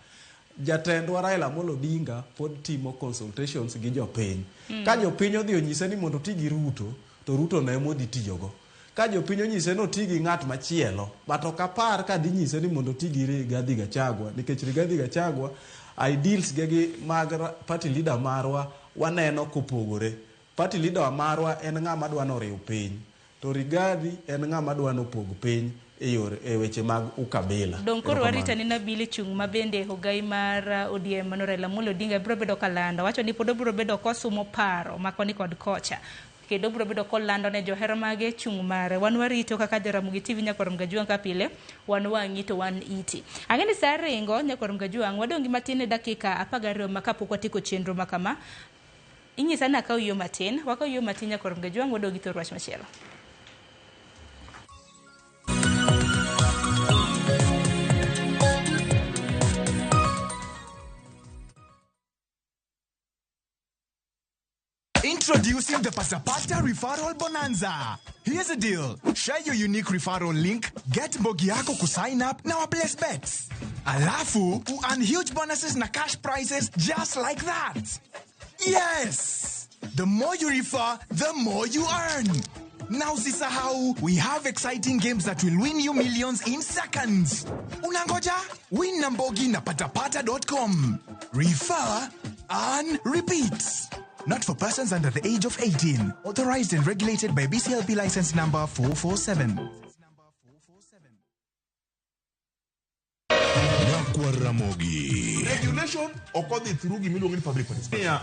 Jatendwa Raila Amolo Odinga pod timo consultations gi jopiny. Ka jopiny odhi onyise ni mondo oti gi Ruto, to Ruto no ema odhi tiyogo. Ka jopiny onyise ni oti gi ng'at machielo, but ok apar ka dhi nyise ni mondo oti gi Rigathi Gachagua, nikech Rigathi Gachagua ideals ge gi mag party leader marwa waneno kopogore. Party leader marwa en ng'ama dwa noriw piny, to Rigathi en ng'ama dwa nopog piny e yor e weche mag ukabila. Dong koro warita ni Nabil chung' ma bende ogai mar ODM mano Raila Amolo Odinga biro bedo kalando. Wacho ni pod obiro bedo kosumo paro ma koni kod kocha. Kendo obiro bedo kolando ne johera mage chung' mare. Wan warito kaka Jaramogi TV Nyakwar Mgajuang' ka pile, wan wang'i to wan iti. Ang'e ni sa ringo Nyakwar Mgajuang' wadong' gi matin e dakika 12 ma kapok watieko chenro ma kama. Inyisa ni akaw yo matin, wakaw yo matin Nyakwar Mgajuang' wadong' gi thor wach machielo. Introducing the Pasapata Referral Bonanza. Here's a deal. Share your unique referral link, get mbogi yako kusign up na wa place bets. Alafu, earn huge bonuses na cash prizes just like that. Yes! The more you refer, the more you earn. Now usisahau, we have exciting games that will win you millions in seconds. Unangoja? Win na mbogi na patapata.com. Refer, earn, repeat. Not for persons under the age of 18. Authorized and regulated by BCLP license number 447. Ramogi. Regulation okodhi through gimiluongo ni public participation.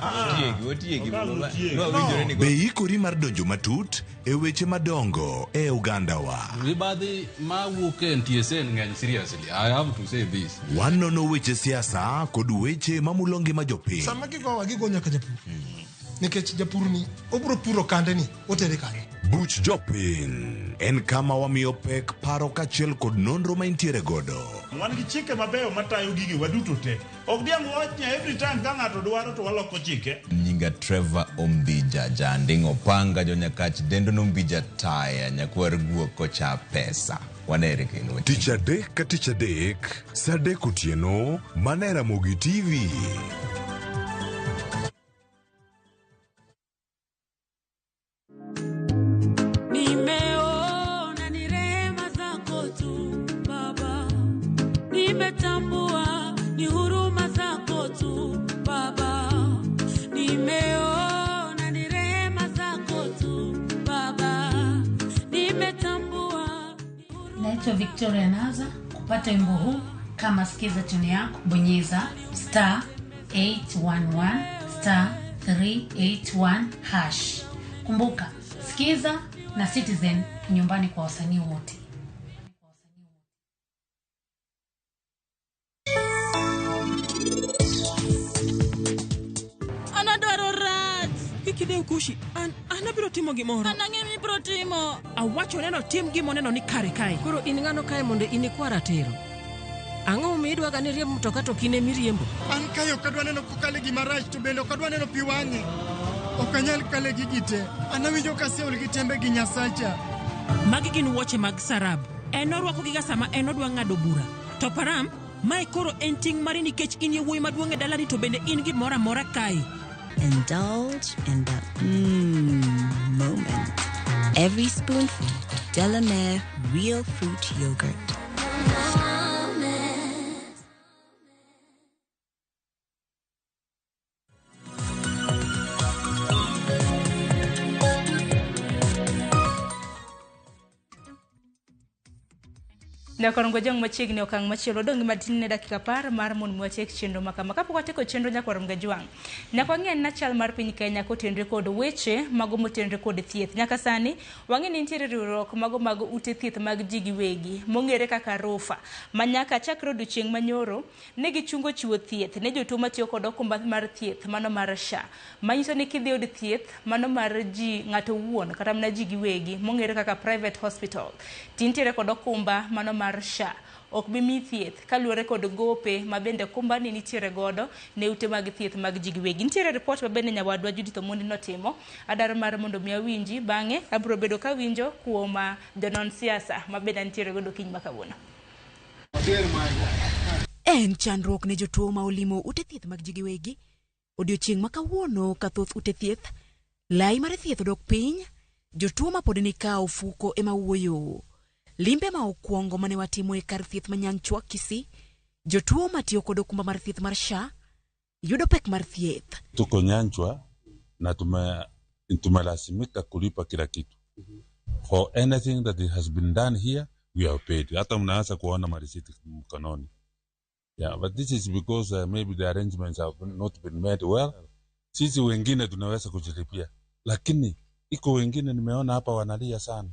Be ikori mar donjo matut e weche madongo e oganda wa. Mibadhi mawuok e NTSA ng'eny seriously. I have to say this. Wanono weche siasa kod weche mamulo ngima jopiny. Sama gigowa gigo nyaka japur. Nikech japur ni obro puro kande ni otere kanye. Buch jopiny en kama wamiyo pek paro kaachiel kod nonro ma intiere godo. Wan gi chike mabeyo matayo gigi waduto te. Ok diang' wach ni every time ka ng'ato dwaro to waloko chike. Nyinga Trevor Ombija Janding Opanga jonyakach dendo nombija taya nyakwar guok kocha pesa. Wanere kendo. Tich adek ka tich adek, saa adek otieno, mana e Ramogi TV. Nimeona ni rehema zako tu Baba, nimetambua ni huruma zako tu Baba, nimeona ni rehema zako tu Baba, nimetambua. Naitwa Victoria Naza. Kupata wimbo huu kama sikiza tune yako, bonyeza star 811 star 381 hash. Kumbuka, sikiza na Citizen nyumbani kwa wasanii wote. Anadwaro rat. Kik idew Kushi, an abiro timo gimoro. An ang'e ni ibiro timo. Awacho neno tim gima oneno ni kare kae. Koro in ng'ano kae mondo inikwa ratiro? Ang'o momiyo idwaga ni riemb mtoka to ok in ema iriembo? An kae ok adwa neno kokale gima rach to bende ok adwa neno pi wang'e. Ok anyal kale gigi te. An awinjo ka aseol gi tembe gi Nyasacha. Magi gin wuoche mag Sarab. En orwakogiga sama en odwa ng'ado bura. To Param, mae koro en ting' mari nikech in e wuoyi maduong' e dalani to bende in gimoro amora kae. Indulge in the moment. Every spoonful of Delamere Real Fruit Yogurt. Nyakwar Ngwajang machiegni okang' machielo odong' gi matin ne dakika 10 mar mondo mi watiek chenro ma kama. Kapok watieko chenro Nyakwar Ngajwang', nyaka wang'e na chal mar piny Kenya kotenre kod weche mago motenre kod thieth. Nyaka sani wang'e ni nitiere riwruok mago mag ute thieth mag ji giwegi mong'ere kaka RUPHA ma nyaka chakre odiochieng' manyoro ne gichungo chiwo thieth ne jotuo matiyo kod okumba mar thieth mano mar SHA. Manyiso ni kidhi od thieth mano mar ji ng'ato owuon kata mana ji giwegi mong'ere kaka private hospital tintiere kod okumba mano mar SHA ok bi mi thieth kaluwore kod gope ma bende okumba ni nitiere godo ne ute mag thieth mag ji giwegi. Nitiere ripot ma bende nyawadwa Judith Omondi notimo adwaro mar mondo mi awinji bang'e abiro bedo kawinjo kuom jonon siasa ma bende nitiere godo kiny ma kawuono. En chandruok ne jotuo ma olimo ute thieth mag ji giwegi. Odiochieng' ma kawuono ka thoth ute thieth lai mar thieth odok piny, jotuo ma pod ni ka ofuko ema wuoyo. Limbe ma okwongo mane watimo e kar thieth ma Nyanchwa Kisii, jotuo matiyo kod okumba mar thieth mar SHA yudo pek mar thieth. Tuko Nyanchwa na tumelazimika kulipa kila kitu. For anything that has been done here, we have paid. Hata mnaanza kuona marisiti mkononi. Yeah, but this is because maybe the arrangements have not been made well. Sisi wengine tunaweza kujilipia, lakini iko wengine nimeona hapa wanalia sana.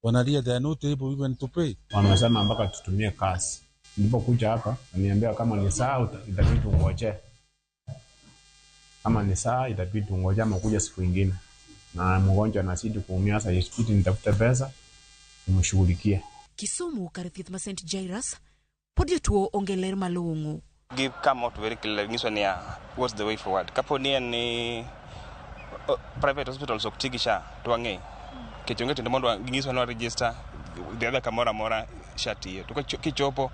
Wanalia, they are not able even to pay. Wamesema mpaka tutumie cash. Nilipokuja hapa, waniambia kama ni saa itabidi tungoje. Kama ni saa itabidi tungoje ama kuja siku nyingine. Na mgonjwa anazidi kuumia, sasa itabidi nitafute pesa nimshughulikie. Kisumu kar thieth ma St Jairus pod jotuo onge ler malong'o. Give come out very clear nyiso niya what's the way forward. Kapo ni en ni private hospitals ok ti gi SHA to wang'e. Nikech onge tiende mondo ginyiswa ni wa register the other kamoro amora SHA tiyo. To kichopo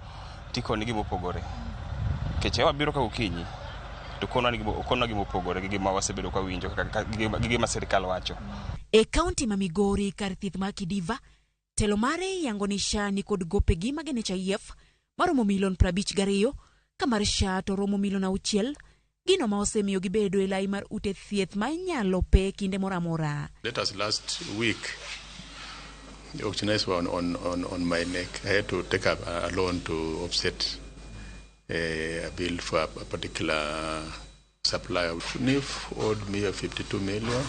tikoni gima opogore. Nikech wabiro ka okinyi to okonwa gima opogore gi gima wasebedo ka winjo gi gima sirikal wacho. E kaunti ma Migori kar thieth ma Kidiva, telo mare yango ni SHA ni kod gopegi mag NHIF maromo milion 52 ka mar SHA to romo milion 6, gino ma osemiyo gibedo e lai mar ute thieth ma inyalo pe kinde moro amora. Let us last week, the auctioneers were on my neck. I had to take up a loan to offset a bill for a particular supplier. NIF owed me 52 million,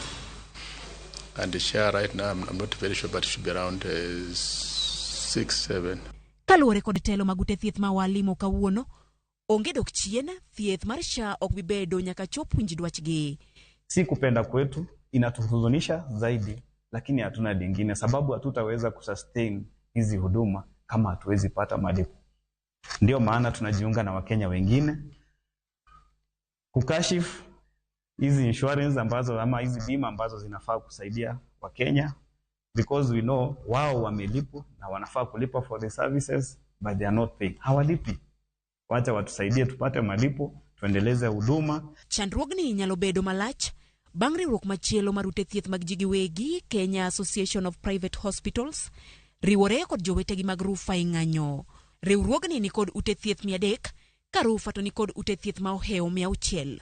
and the share right now, I'm not very sure, but it should be around 6, 7. Kaluwore kod telo mag ute thieth ma walimo kawuono, onge dok chien, thieth mar SHA ok bi bedo nyaka chop winj dwachgi. Si kupenda kwetu, inatuhuzunisha zaidi, lakini hatuna lingine sababu hatutaweza kusustain hizi huduma kama hatuwezi pata malipo. Ndio maana tunajiunga na Wakenya wengine kukashifu hizi insurance ambazo ama hizi bima ambazo zinafaa kusaidia Wakenya, because we know wao wamelipwa na wanafaa kulipa for the services but they are not paying. Hawalipi. Wacha watusaidie tupate malipo, tuendeleze huduma. Chandruogni nyalo bedo malach bang' riwruok machielo mar ute thieth mag ji giwegi, Kenya Association of Private Hospitals, riwore kod jowetegi mag RUPHA e ng'anyo. Riwruogni ni kod ute thieth 300, ka RUPHA to ni kod ute thieth ma ohewo 600.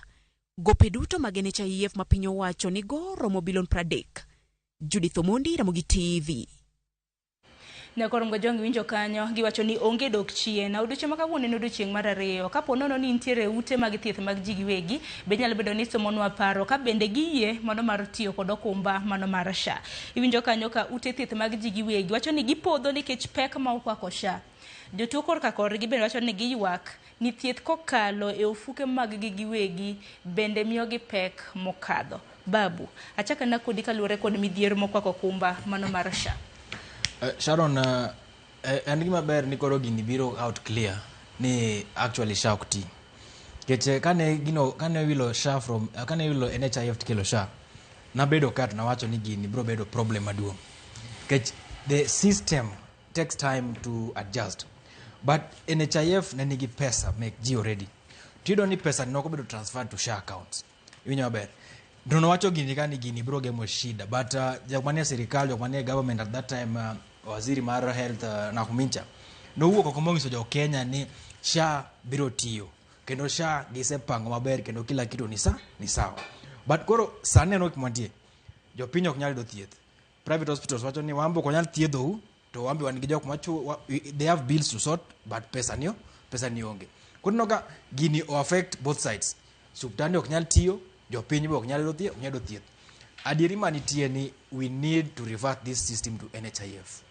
Gope duto mag NHIF ma piny owacho nigo romo bilion 30. Judith Omondi, Ramogi TV. Nyakwar Ngwajwang' winjo kanyo giwacho ni onge dok chien. Odiochieng' ma kawuono en odiochieng' mar 2. Kapo nono ni nitiere ute mag thieth mag ji giwegi, be nyalo bedo ni somonwa paro ka bende giyie mano mar tiyo kod okumba mano mar SHA. Iwinjo kanyo ka ute thieth mag ji giwegi wacho ni gipodho nikech pek ma okwako SHA. Jotuo korka korgi bende wacho ni giywak ni thieth kokalo e ofuke mag gi giwegi bende miyogi pek mokadho. Babu, achaka na kodi kaluwore kod midhiero mokwako okumba mano mar SHA. Sharon, en gima ber ni koro gini biro out clear Ni actually SHA ok ti. Nikech kane gino kane wilo SHA from kane wilo NHIF to kelo SHA, nabedo ka to nawacho ni gini biro bedo problem maduong'. Nikech the system takes time to adjust. But NHIF ne nigi pesa mek ji already. Tiyudo ni pesa ni nokobedo transferred to SHA accounts. Iwinjo maber? To nowacho gini ka ni gini biro gemo shida. But jok manie sirikal, jok manie government at that time, waziri mar health Nakhumicha, nowuok oko monyiso jo Kenya ni SHA biro tiyo. Kendo SHA gisepango maber kendo kila kitu ni sa, ni sawa. But koro sani neno kuma nitie. Jopiny ok nyal yudo thieth. Private hospitals wacho ni wan be ok wanyal thiedhou to wan be wan gi jok machu they have bills to sort but pesa ni pesa ni onge. Koro ineno ka gini o affect both sides. Suptande ok nyal tiyo, jopiny be ok nyal yudo thieth, ok nyal yudo thieth. Adieri manitie ni we need to revert this system to NHIF.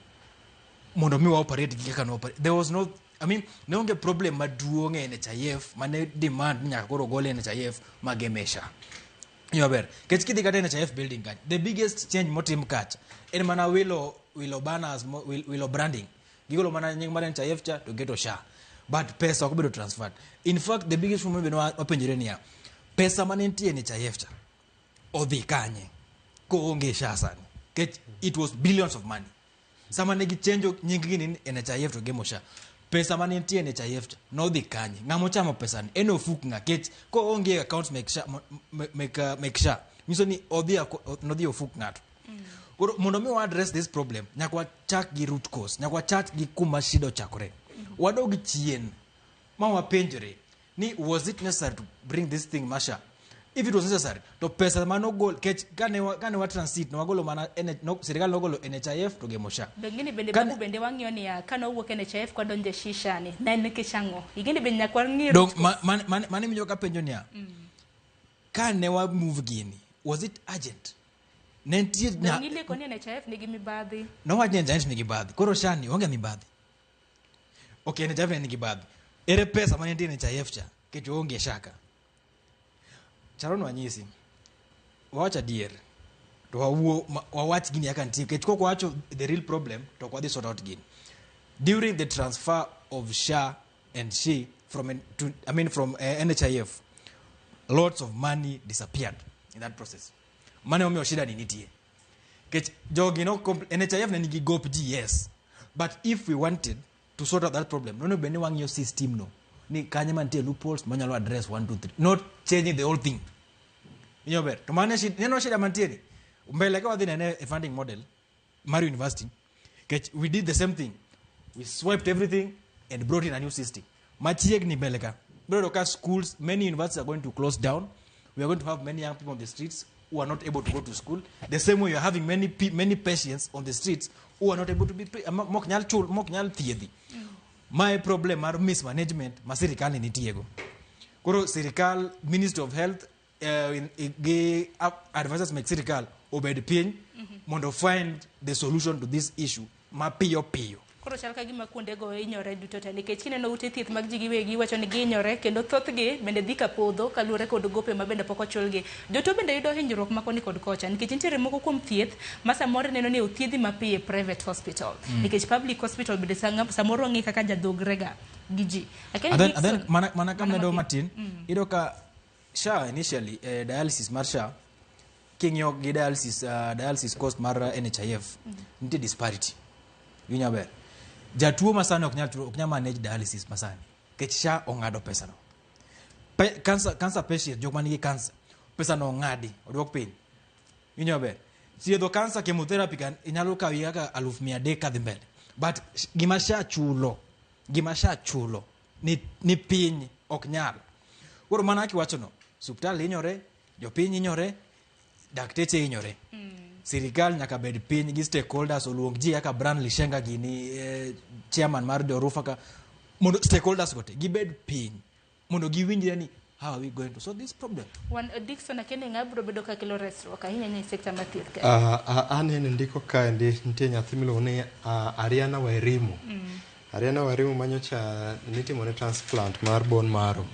Mondo mi wa operate gi kaka no operate. There was no I mean, ne onge problem maduong' e NHIF mane demand ni nyaka koro gol NHIF mageme SHA. Ni maber. Kech kidhi kata NHIF building kacha, the biggest change motim kacha en mana wilo wilo banners, wilo branding. Gigolo mana nying mar NHIF cha to geto SHA. But pesa ok obedo transferred. In fact, the biggest problem bende wapenjore niya, pesa mane nitie NHIF cha odhi kanye koonge SHA sani? Kech it was billions of money. Sama ne gichenjo nying gini ni NHIF to gemo SHA. Pesa mane nitie NHIF cha nodhi kanye? Ng'ama ochamo pesa ni? En ofuk ng'a? Kech koonge accounts mek SHA, mek SHA. Nyiso ni odhi nodhi ofuk ng'ato. Koro mondo mi wa address this problem, nyaka wachak gi root cause, nyaka wachak gi kuma shida ochakore. Wadog chien ma wapenjre ni was it necessary to bring this thing mar SHA? If it was necessary, to pesa manogol kech kane wa, kane wa transit no wagolo mana no, sirikal nogolo NHIF to gemo SHA. Bengine bende babu bende wang'iyo niya kane owuok NHIF kwa donjo e shisha ni ne en nikech ang'o? Igeni bende nyaka wang'i Dong, mane miyo kapenjo niya, kane wa move gini, was it urgent? Ne nitie Dong ileko ni NHIF nigi mibadhi. Nowach ni NHIF nigi mibadhi. Koro SHA ni onge mibadhi. Okay, NHIF ne nigi mibadhi. Ere pesa mane nitie NHIF cha? Kech oonge SHA ka. Sharon wanyisi. Wawach adier. To wawuo wawach gini kaka nitie. Kech kok wawacho the real problem to ok wadhi sort out gini. During the transfer of SHA and SHI from to, I mean from NHIF, lots of money disappeared in that process. Mane omiyo shida ni nitie. Kech jogi no NHIF ne nigi gop ji, yes. But if we wanted to sort out that problem, nonego bed ni wang'iyo system no. Ni kanye mantie loopholes manyalo address 1 2 3, not changing the whole thing. Inyo ber. To mane shida, neno shida mantie ni. Mbele ka wadhi nene e funding model mar university, kech we did the same thing. We swiped everything and brought in a new system. Machiegni mbele ka. Biro yudo ka schools, many universities are going to close down. We are going to have many young people on the streets who are not able to go to school. The same way you are having many patients on the streets who are not able to be mok nyal chul, mok nyal thiedhi. My problem mar mismanagement ma sirikal ni nitiego. Koro sirikal, Ministry of Health, gi advisors mek sirikal obed piny mondo find the solution to this issue mapiyo piyo. Koro chal ka gima kuondego hinyore duto te nikech kineno ute thieth mag ji giwegi iwacho ni gihinyore kendo thothgi bende dhi ka podho kaluwore kod gope ma bende pok ochulgi. Jotuo bende yudo hinyruok ma koni kod kocha nikech nitiere moko kuom thieth ma samoro ineno ni othiedhi mapiyo e private hospital nikech public hospital bende samoro wang'e kaka jadhogrega gi ji. Lakini And Dickson, then mana ka mana medo mapiyo. matin, iyudo ka SHA initially, dialysis mar SHA king'iyo gi dialysis cost mar NHIF, nitie disparity. Iwinjo maber? Jatuo masani ok nyal ok nyal manage dialysis masani nikech SHA ong'ado pesano. Cancer patient, jok manigi cancer, pesano ong'adi, oduok piny. Iwinjo maber? Thiedho cancer, chemotherapy kan inyalo kawi kaka 300,000 kadhi mbele. But gima SHA chulo, gima SHA chulo ni piny ok nyal. Koro mana kaka iwachono, suptal hinyore, jopiny hinyore, dakteche hinyore. Sirikal nyaka bed piny gi stakeholders, oluong ji kaka Brian Lishenga gini, chairman mar jo Rufa ka, mondo stakeholders go te gibed piny mondo giwinjre ni how are we going to solve this problem. Wan Dickson Akene ng'a biro bedo ka kelo resruok ahinya ahinya e sekta mar thieth kae. Aneno ndiko kaendi nitie nyathi miluongo ni Ariana Wairimu. Ariana Wairimu manyocha nitimone transplant mar bone marrow.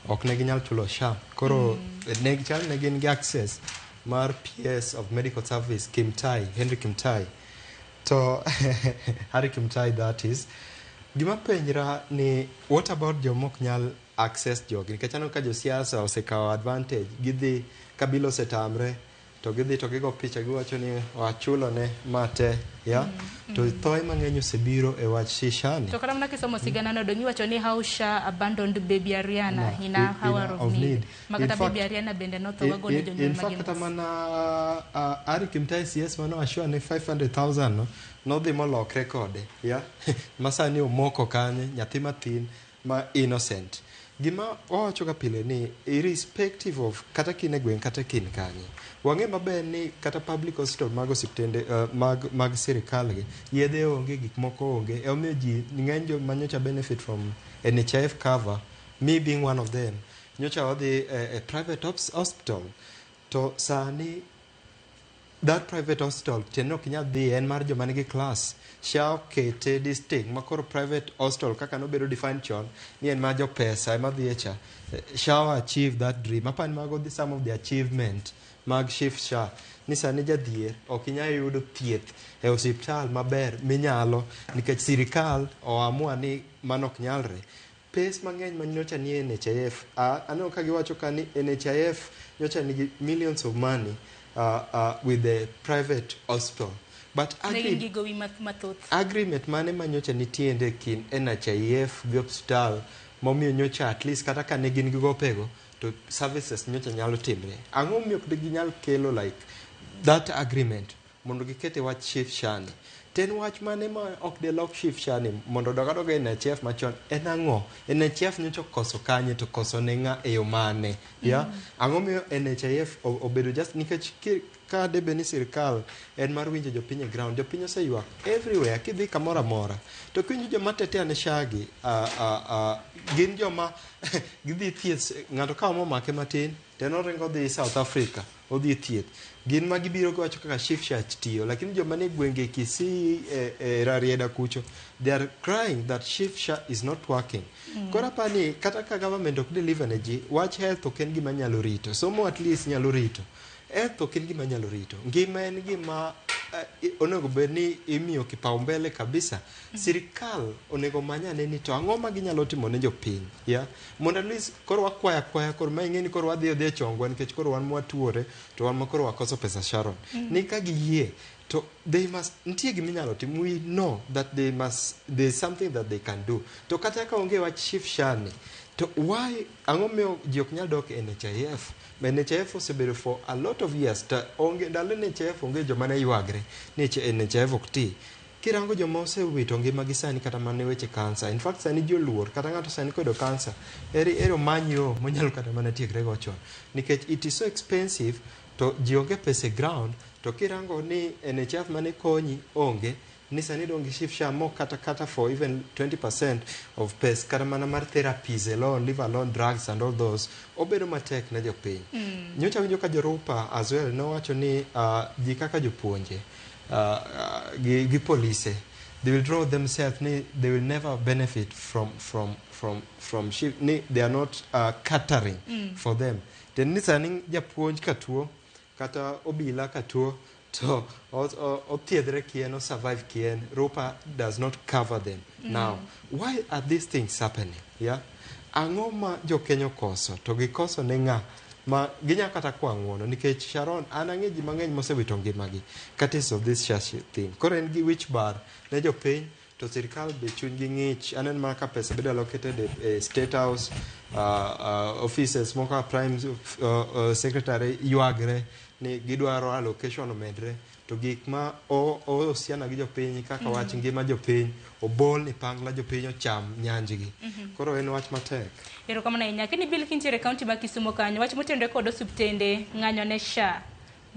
Ok ne ginyal chulo SHA. Koro ne chal ne gin gi access mar PS of Medical Service Kimtai, Henry Kimtai. To Harry Kimtai that is. Gima penjra ni what about joma ok nyal access jogi nikech aneno ka josiasa osekawo advantage gidhi kabila osetamre to gidhi to gigo picha giwacho ni wachulo ne mate ya to thoe mang'eny osebiro e wach shishani To kata mana kisomo sigana no dong iwacho ni how SHA abandoned baby Ariana No, in a hour of need. Ma In kata fact- baby Ariana bende notho wagone In, jonyuol in fact magin kata mana Ari Kimtai CS mano assure ni 500,000 no nodhi molokre kode ya ma sani omoko kanye nyathi mathin ma innocent gima wawacho ga pile ni irrespective of kata kin e gweng' kata kin kanye wang'e maber ni kata public hospital mag osiptende mag sirikal gi yedhe onge gik moko onge emomiyo ji ng'eny joma nyocha benefit from NHIF cover me being one of them nyocha wadhi e private hospital to sani that private hospital tiende ok inyal dhi en mar joma nigi class SHA okete distinct ma koro private hospital kaka nobedo defined chon ni en mar jopesa ema dhi e cha. SHA achieve that dream apani mago some of the achievement mag SHIF SHA ni sani jadhier ok inyal yudo thieth e osiptal maber minyalo nikech sirikal oamua ni mano ok nyalre pes mang'eny ma nyocha nie NHIF aneno ka giwacho ka ni NHIF nyocha nigi millions of money with the private hospital but ne gin gi gowi mathoth. Agreement mane ma nyocha nitie kind NHIF gi osiptal momiyo nyocha at least kata ka ne gin gi gopego to services nyocha nyalo timre ang'o momiyo ok ginyal kelo like that agreement mondo giket e wach SHIF SHA ni to en wach mane ma ok delok SHIF SHA ni mondo odog adoga e NHIF machon en ang'o NHIF nyocha okoso kanye to koso ne ng'a e yo mane ya ang'o miyo NHIF obedo just nikech ka debe ni sirikal en mar winjo jopiny e ground jopiny oseywak everywhere kidhi kamoro amora to kiwinjo joma tetea ne SHA gi gin joma gidhi thieth ng'ato ka omo omake matin to en oringo odhi South Africa odhi thieth gin ma gibiro giwacho kaka SHIF SHA tiyo lakini joma nie gwenge Kisii e Rarieda kucho they are crying that SHIF SHA is not working. Koro apani kata ka government ok deliver ne ji wach health ok en gima nyalo rito somo at least nyalo rito health ok en gima nyalo rito ngima en gima onego bed ni imiyo kipaumbele kabisa. Sirikal onego omany ane ni to ang'o ma ginyalo timo ne jopiny ya mondo at least koro wakwaya akwaya koro ma ing'e ni koro wadhi odhi e chongwa nikech koro wan mwatuore to wan ma koro wakoso pesa Sharon ni ka giyie to they must nitie gima inyalo tim we know that they must there is something that they can do to kata ka onge wach SHIF SHA ni to why ang'o miyo ji ok nyal dok e NHIF NHIF osebedo for a lot of years to onge ndalo NHIF onge joma ne ywagre ni NHIF ok ti kirango joma osewito ngimagi sani kata mana weche kansa in fact sani ji oluor kata ng'ato sani koyudo kansa eri omany yo monyalo kata mana tiekre go chon nikech it is so expensive to ji onge pesa e ground to kirango ni NHIF mane konyi onge ni sani dong' gi SHIF SHA mok kata for even 20% of pes kata mana mar therapies alone leave alone drugs and all those obedo matek ne jopiny. Nyocha winjo ka jorupa as well nowacho ni ji kaka jopuonje gi polise they will draw themselves ni they will never benefit from SHIF ni they are not catering for them to ni sani japuonj ka tuo kata obila ka tuo to othiedhre kien o survive kien rupa does not cover them. Now why are these things happening yeah ang'o ma jokenya okoso to gikoso ne ng'a ma ginya kata kwa ng'uono nikech Sharon an ang'e ji mang'eny mosewito ngimagi courtesy of this SHA thing koro en gi wich bar ne jopiny to sirikal be chunygi ng'ich aneno mana ka pesa bedo allocated e state house offices moko ka prime secretary ywagre ni gidwaro allocation omedre to gik ma ohusiana gi jopiny kaka wach ngima jopiny obol ni pangla jopiny ocham nyanjgi. Koro en wach matek. Erokamano ahinya. Kini Bill kintiere e kaunti ma Kisumu kanyo, wach motenore kod osiptende ng'anyo ne SHA.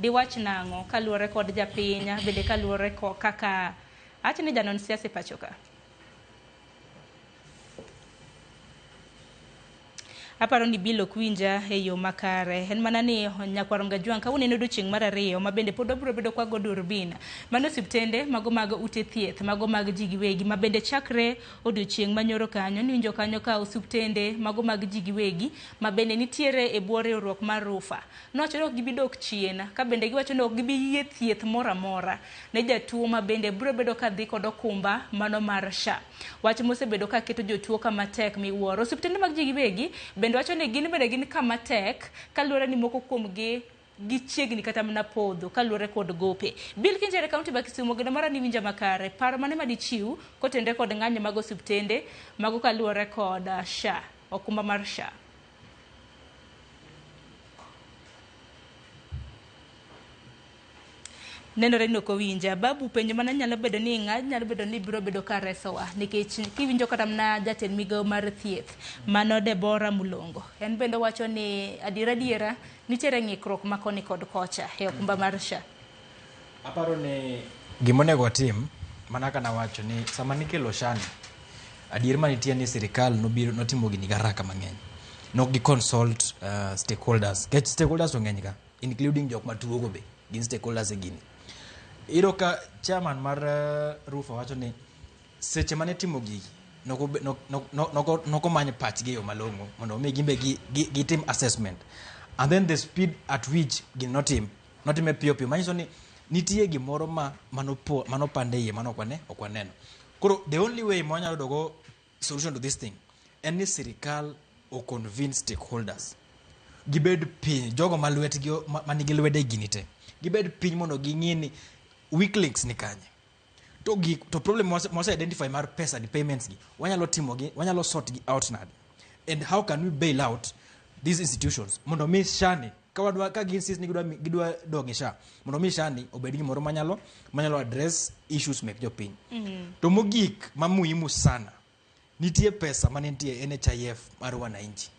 Diwach nang'o kaluwore kod japiny bende kaluwore kaka awacho ni janon siasa e pacho ka. Aparo ni Bill ok winja e yo makare. En mana ni nyakwar Mgajwang' kawuono en odiochieng' mar ariyo ma bende pod wabiro bedo kwa go durbin. Mano osiptende mago mag ute thieth, mago mag ji giwegi ma bende chakre odiochieng' manyoro kanyo niwinjo kanyo ka osiptende mago mag ji giwegi ma bende nitiere e bwo riwruok mar Rufa. Nowacho ni ok gibi dok chien ka bende giwacho ni ok gibi yie thieth moro amora ne jatuo ma bende biro bedo ka dhi kod okumba mano mar SHA. Wach mosebedo ka keto jotuo kama tek miwuoro. Osiptende mag ji giwegi bende wacho ni gin bende gin kama tek kaluwore ni moko kuomgi gichiegni kata mana podho kaluwore kod gope. Bill Kinjere kaunti ma Kisumu geno mara ni winja makare. Paro mane madichiw kotenre kod ng'anyo mag osiptende mago kaluwore kod SHA, okumba mar SHA. Nenore ni ok owinja. Babu penjo mana nyalo bedo ni ng'a nyalo bedo ni biro bedo ka resowa nikech kiwinjo kata mana jatend migawo mar thieth mano Deborah Mulongo en bende owacho ni adiera adiera nitiere ng'ikruok ma koni kod kocha e okumba mar SHA. Aparo ni gima onego watim mana kaka nawacho ni sama nikelo SHA ni adier manitie ni sirikal nobiro notimo gini gi haraka mang'eny. Nok gi consult stakeholders nikech stakeholders to ng'eny ka including jok matuo go be gin stakeholders e gini. Iyudo ka chairman mar Rufa wacho ni seche mane itimo gigi nokomany pachgi e yo malong'o mondo mi gin be gitim assessment and then the speed at which gini notim notime piyo piyo manyiso ni nitie gimoro ma manopand e iye mane ok waneno. Koro the only way ma wanyalo yudo go solution to this thing en ni sirikal o convince stakeholders gibed piny jogo ma lwetgi manigi lwedo e gini te gibed piny mondo ging'i ni weak links ni kanye to gik to problem mwase identify mar pesa ni payments gi wanyalo timo gi wanyalo sort gi out nade and how can we bail out these institutions mondo mi SHA ni ka wadwa ka gi insist ni gidwa dong e SHA mondo mi SHA ni obed gimoro manyalo address issues mek jopiny. To mogik ma muhimu sana nitie pesa mane nitie NHIF mar wananchi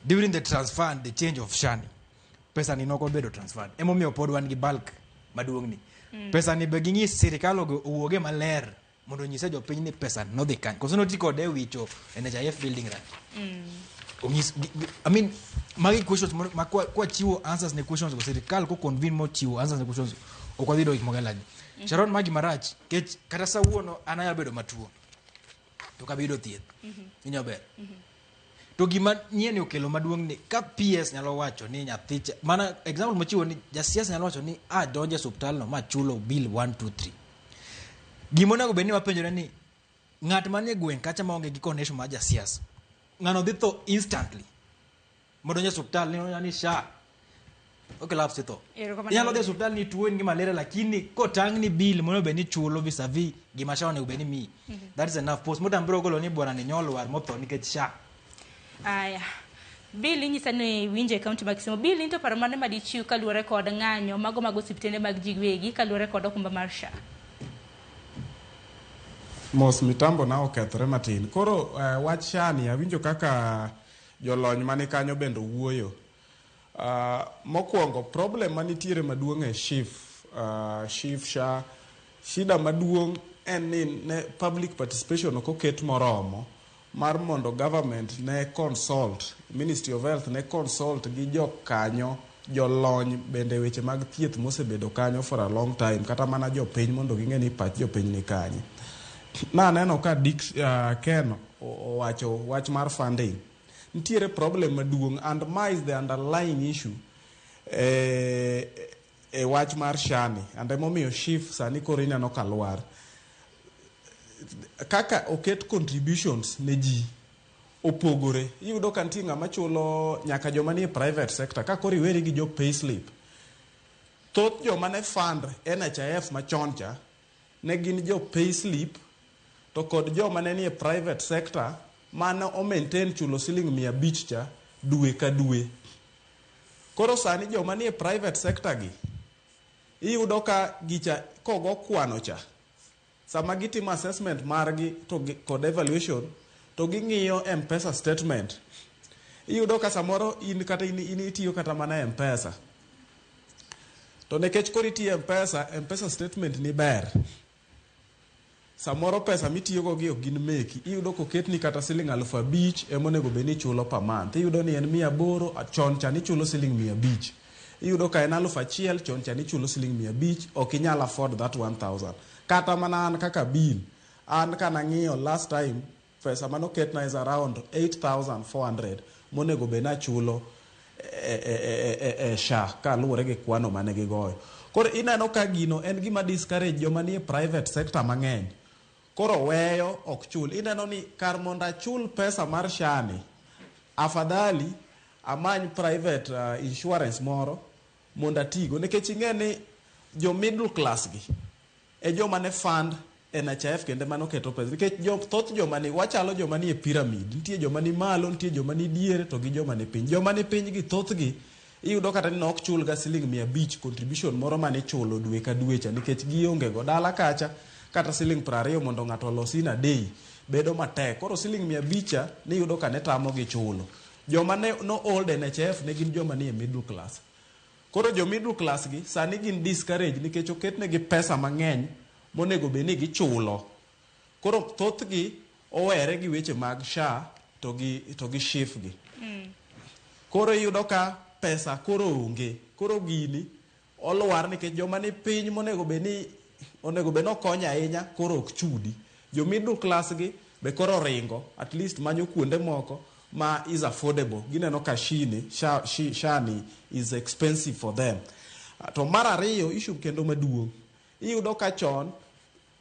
during the transfer and the change of SHA ni pesa ni nokobedo transferred emomiyo pod wan gi bulk maduong' ni. Pesa ni be ging'is sirikal owuoge maler mondo onyise jopiny ni pesa nodhi kanye koso noti kode e wicho NHIF building rangi. Onyis I mean magi questions ma kwa chiwo answers ne questions go sirikal ko convene mochiwo answers ne questions ok wadhi yudo gik moko ailagi. Sharon magi marach kech kata sawuono an anyalo bedo matuo to ok abi yudo thieth. Inyalo ber. To gima nyien okelo maduong' ni ka PS nyalo wacho ni nyathi cha mana example mochiwo ni jasiasa nyalo wacho ni a donjo e osiptal no ma chulo bill 1 2 3. Gima onego bed ni wapenjore ni ng'at manie gweng' kacha maonge gi connection mar jasiasa ng'ano dhi tho instantly modonjo e osiptal ni ni SHA okolapse tho. Inyalo dhi e osiptal ni tuo in gi malaria lakini kotang' ni bill monego bed ni chulo vis-a-vis gima SHA onego bed ni miyi. That is enough. Postmortem biro golo ni bwana ni nyolwar motho nikech SHA. Aya. Bill inyisa ni winje e kaunti ma Kisumu. Bill into paro mane madichiw kaluwore kod ng'anyo mago mag osiptende mag ji giwegi kaluwore kod okumba mar SHA? Mos mitambo na okethore matin. Koro wach SHA ni awinjo kaka jolony mani kanyo bende owuoyo. Mokwongo problem manitiere maduong' e SHIF, SHIF SHA, shida maduong' en ni ne public participation ok oket moromo mar mondo government ne consult, Ministry of Health ne consult gi jokanyo, jolony bende weche mag thieth mosebedo kanyo for a long time, kata mana jopiny mondo ging'e ni pach jopiny ni kanye. Naneno ka Dick Ken owacho wach mar funding. Nitiere problem maduong' and ma is the underlying issue e wach mar SHA ni and emomiyo SHIF sani koro ineno ka lwar. Kaka oket contributions ne ji opogore. Iyudo ka nitie ng'ama chulo nyaka joma nie private sector ka koro iweri gi jo payslip. Thoth joma ne fund NHIF machon cha ne gin jo payslip to kod joma ne nie private sector mane o maintain chulo siling 500 cha dwe ka dwe. Koro sani joma nie private sector gi iyudo ka gicha kogo kwano cha sama gitimo assessment margi to kod evaluation to ging'iyo M-Pesa statement. Iyudo ka samoro in kata in itiyo kata mana M-Pesa. To nikech koro itiyo M-Pesa, M-Pesa statement ni ber. Samoro pesa mitiyogo gi ok gin meki. Iyudo koketni kata siling 5,000 ema onego bed ni ichulo per month. Iyudo ni en 800, chon cha nichulo siling 500. Iyudo ka en 1,000, chon cha nichulo siling 500, ok inyal afford that 1000. Kata mana an kaka Bill, an kanang'iyo last time, pesa manoketna is around 8400 monego bed ni achulo e SHA kaluwore gi kwano mane gigoyo. Koro ineno ka gino en gima discourage joma nie private sector mang'eny. Koro weyo ok chul. Ineno ni kar mondo achul pesa mar SHA ni, afadhali amany private insurance moro mondo atigo. Nikech ing'e ni jo middle class gi e joma ne fund NHIF kendo mane oketo pesa. Nikech thoth joma ni, wachalo joma ni e pyramid. Nitie joma ni malo, nitie joma ni diere to gi joma ni piny. Joma ni piny gi thothgi iyudo kata ni nok chul ga siling 500 contribution moro mane ichulo dwe ka dwe cha nikech gionge go dala kacha kata siling 20 mondo ng'ato olos in a day bedo matek. Koro siling 500 cha niyudo ka ne tamogi chulo. Joma ne no old NHIF ne gin joma ni e middle class. Koro jo middle class gi sani gin discourage nikech oketnegi pesa mang'eny monego bed ni gichulo. Koro thothgi owere gi weche mag SHA to gi SHIF gi. Koro iyudo ka pesa koro onge. Koro gini olwar nikech joma ni piny monego bed ni onego bed ni okony ahinya koro ok chudi. Jo middle class gi be koro ringo at least manyo kuonde moko ma is affordable. Gineno ka SHA ni is expensive for them. To mar ariyo, issue kendo maduong'. Iyudo ka chon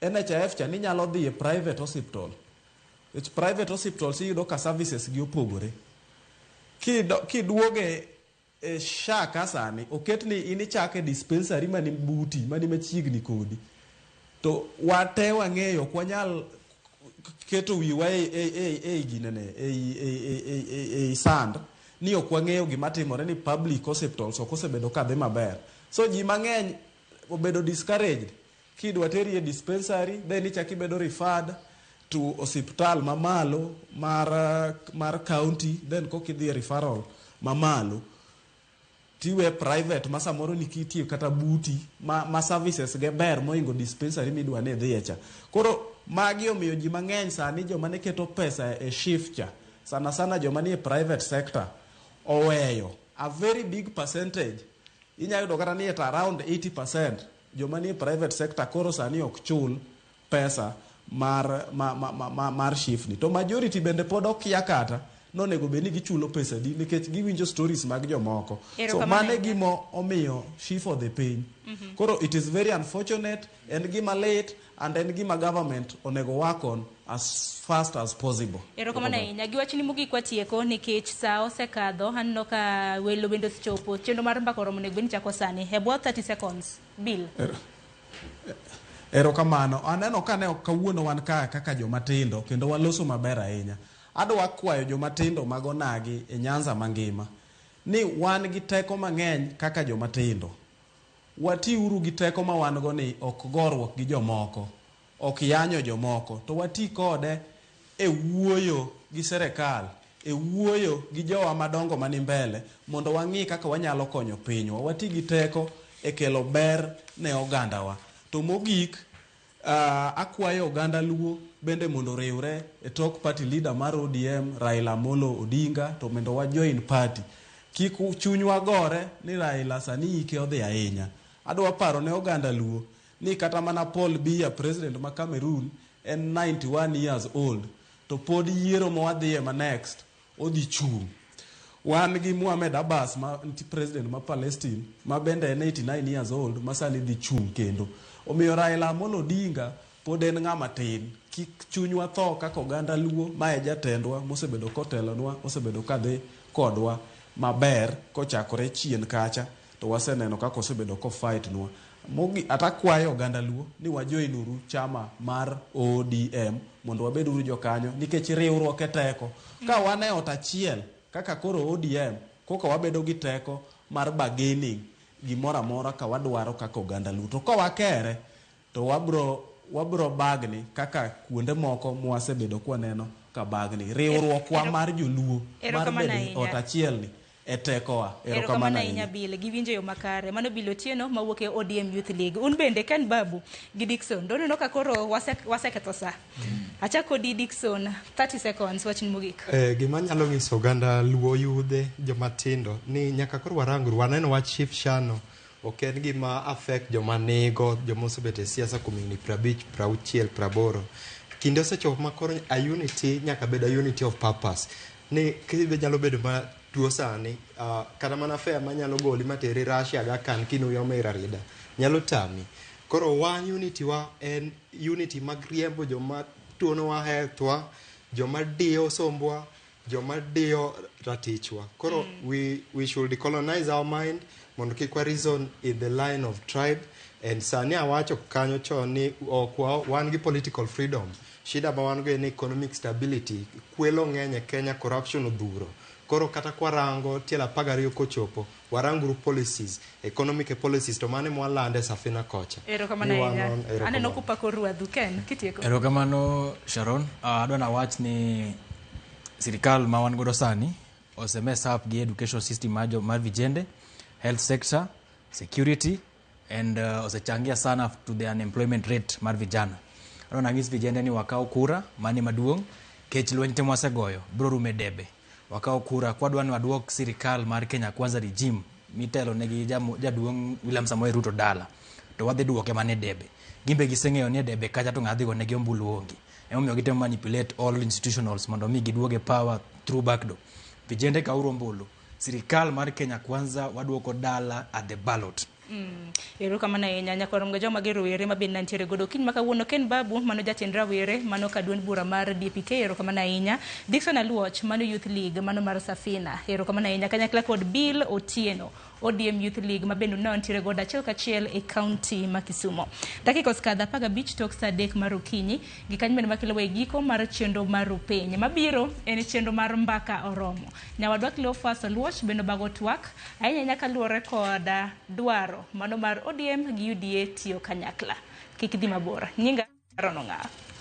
NHIF cha ninyalo dhi e private hospital. Nikech private hospitals iyudo ka services gi opogore. Kiduoge e SHA ka sani, oket ni in ichake dispensary mani buti, mani machiegni kodi. To wate wang'eyo, ok wanyal keto wiwa e ginene, e sand, ni ok wang'eyo gima timore ni public hospitals ok osebedo ka dhi maber. So ji mang'eny obedo discouraged. Kidwa teri e dispensary, then ichak ibedo referred to osiptal mamalo mar county, then koka idhi e referral mamalo. Tiwe private ma samoro nikitie kata buti ma services ge ber mohingo dispensary midwa ni idhiye cha. Koro magi omiyo ji mang'eny sani joma ne keto pesa e SHIF cha, sana sana joma nie private sector, oweyo. A very big percentage, inyalo yudo kata ni at around 80% joma nie private sector koro sani ok chul pesa mar SHIF ni. To majority bende pod okia kata nonego bed ni gichulo pesa di nikech giwinjo stories mag jomoko. So mano e gima omiyo SHIF odhi piny. Koro it is very unfortunate, en gima lit and en gima government onego work on as fast as possible. Erokamano ahinya. Gi wachni mogik watieko nikech sa osekadho, aneno ka welo bende osechopo. Chenro mar mbaka oromo onego bed ni chako sani. E bwo 30 seconds. Bill. Erokamano. Aneno ka ne kawuono wan ka kaka joma tindo kendo waloso maber ahinya. Adwa kwayo joma tindo mag onagi e Nyanza mangima ni wan gi teko mang'eny kaka joma tindo. Watiuru gi teko ma wan go ni ok goruok gi jomoko, ok yanyo jomoko, to wati kode e wuoyo gi serikal, e wuoyo gi jowa madongo mani mbele mondo wang'i kaka wanyalo konyo pinywa. Wati gi teko e kelo ber ne ogandawa. To mogik, akwayo oganda Luo bende mondo oriwre e tok party leader mar ODM Raila Amolo Odinga to mondo wa join party. Kik chunywa gore ni Raila sani ike odhi ahinya. Adwa paro ne oganda Luo ni kata mana Paul Biya president ma Cameroon en 91 years old to pod yiero ma wadhiye ma next odhi chung'. Wan gi Mohamed Abbas ma president ma Palestine ma bende en 89 years old ma sani dhi chung' kendo. Omiyo Raila Amolo Odinga pod en ng'ama tin. Kik chunywa tho kaka oganda Luo ma e jatendwa mosebedo kotelonwa, osebedo kadhi kodwa maber kochakore chien kacha to waseneno kaka osebedo ko fight nwa. Atakwayo oganda Luo ni wajoin uru chama mar ODM mondo wabed uru jokanyo nikech riwruok e teko. Ka wan e ot achiel kaka koro ODM koka wabedo gi teko mar bargaining gimoro amora ka wadwaro kaka oganda Luo. To ka wakere to wabro bagni kaka kuonde moko mwasebedo kwaneno ka bagni. Riwruokwa mar joluo mar bedo e ot achiel ni e tekowa. Erokamano ahinya Bill, giwinjo yo makare. Mano Bill Otieno mawuok e ODM Youth League. Un bende Ken Babu gi Dickson, doneno ka koro waseketho sa. Achako kodi Dickson, 30 seconds, wachni mogik. Gima anyalo nyiso oganda Luo yudhe joma tindo ni nyaka koro warangru waneno wach Chief Shano ok en gima affect joma nigo joma osebet e siasa kuom higni 50, 60, 80. Kinde osechopo ma koro a unity nyaka bed a unity of purpose. Ni kibe nyalo bedo ma tuo sani kata mana fare manyalo goli materi Russia ga kan kinuyo Rarieda nyalo tami. Koro wan unity wa en unity mag riembo joma tuonowa health wa, joma diyo sombwa, joma diyo ratichwa. Koro we should decolonize our mind mondo kik wa reason in the line of tribe. And sani awacho kanyo chon ni ok wan gi political freedom. Shida ma wan go en economic stability. Kwelo ng'eny e Kenya, corruption odhuro. Koro kata kwarango tielo 12 kochopo, waranguru policies, economic policies, to mano ema walande e Safina kocha. Erokamano Ni wan ahinya. erokamano. Aneno kupako ruadhu. Ken, kitieko. Erokamano Sharon. Adwa nawach ni sirikal ma wan godo sani ose mess up gi education system mar vijende, health sector, security and osechangia sana to the unemployment rate mar vijana. Adwa nang'is vijende ni wakaw kura mane maduong' kech lweny te mwasegoyo biro rumo e debe. Wakaw kura kwadwa ni waduok sirikal mar Kenya Kwanza regime mitelo negi jaduong' William Samoei Ruto dala to wadhi duoke mana e debe. Gimbe giseng'eyo ni e debe kacha to ng'a dhi gonegi ombulu onge. Emomiyo gitemo manipulate all institutionals mondo mi giduog e power through backdoor. Vijende kauru ombulu. Sirikal mar Kenya Kwanza waduoko dala at the ballot. Erokamano ahinya nyakwarom ga joma gi rowere ma bende nantiere godo kiny ma kawuono. Ken Babu mano jatend rawere mano ka duond bura mar DPK, erokamano ahinya. Dickson Aluoch mano Youth League mano mar Safina, erokamano ahinya kanyakla kod Bill Otieno ODM Youth League ma bende ne ntiere godo achiel kachiel e kaunti ma Kisumo. Dakika osekadho 15 tok sa 3 mar okinyi gi kanyo bende makelo e giko mar chenro mar Rupiny. Mabiro en chenro mar Mbaka Oromo. Nyawadwa Cleophas Oluoch bende obago twak ahinya ahinya kaluwore kod dwaro mano mar ODM gi UDA tiyo kanyakla. Kik idhi mabor. Nyinga Aaron Ong'aw.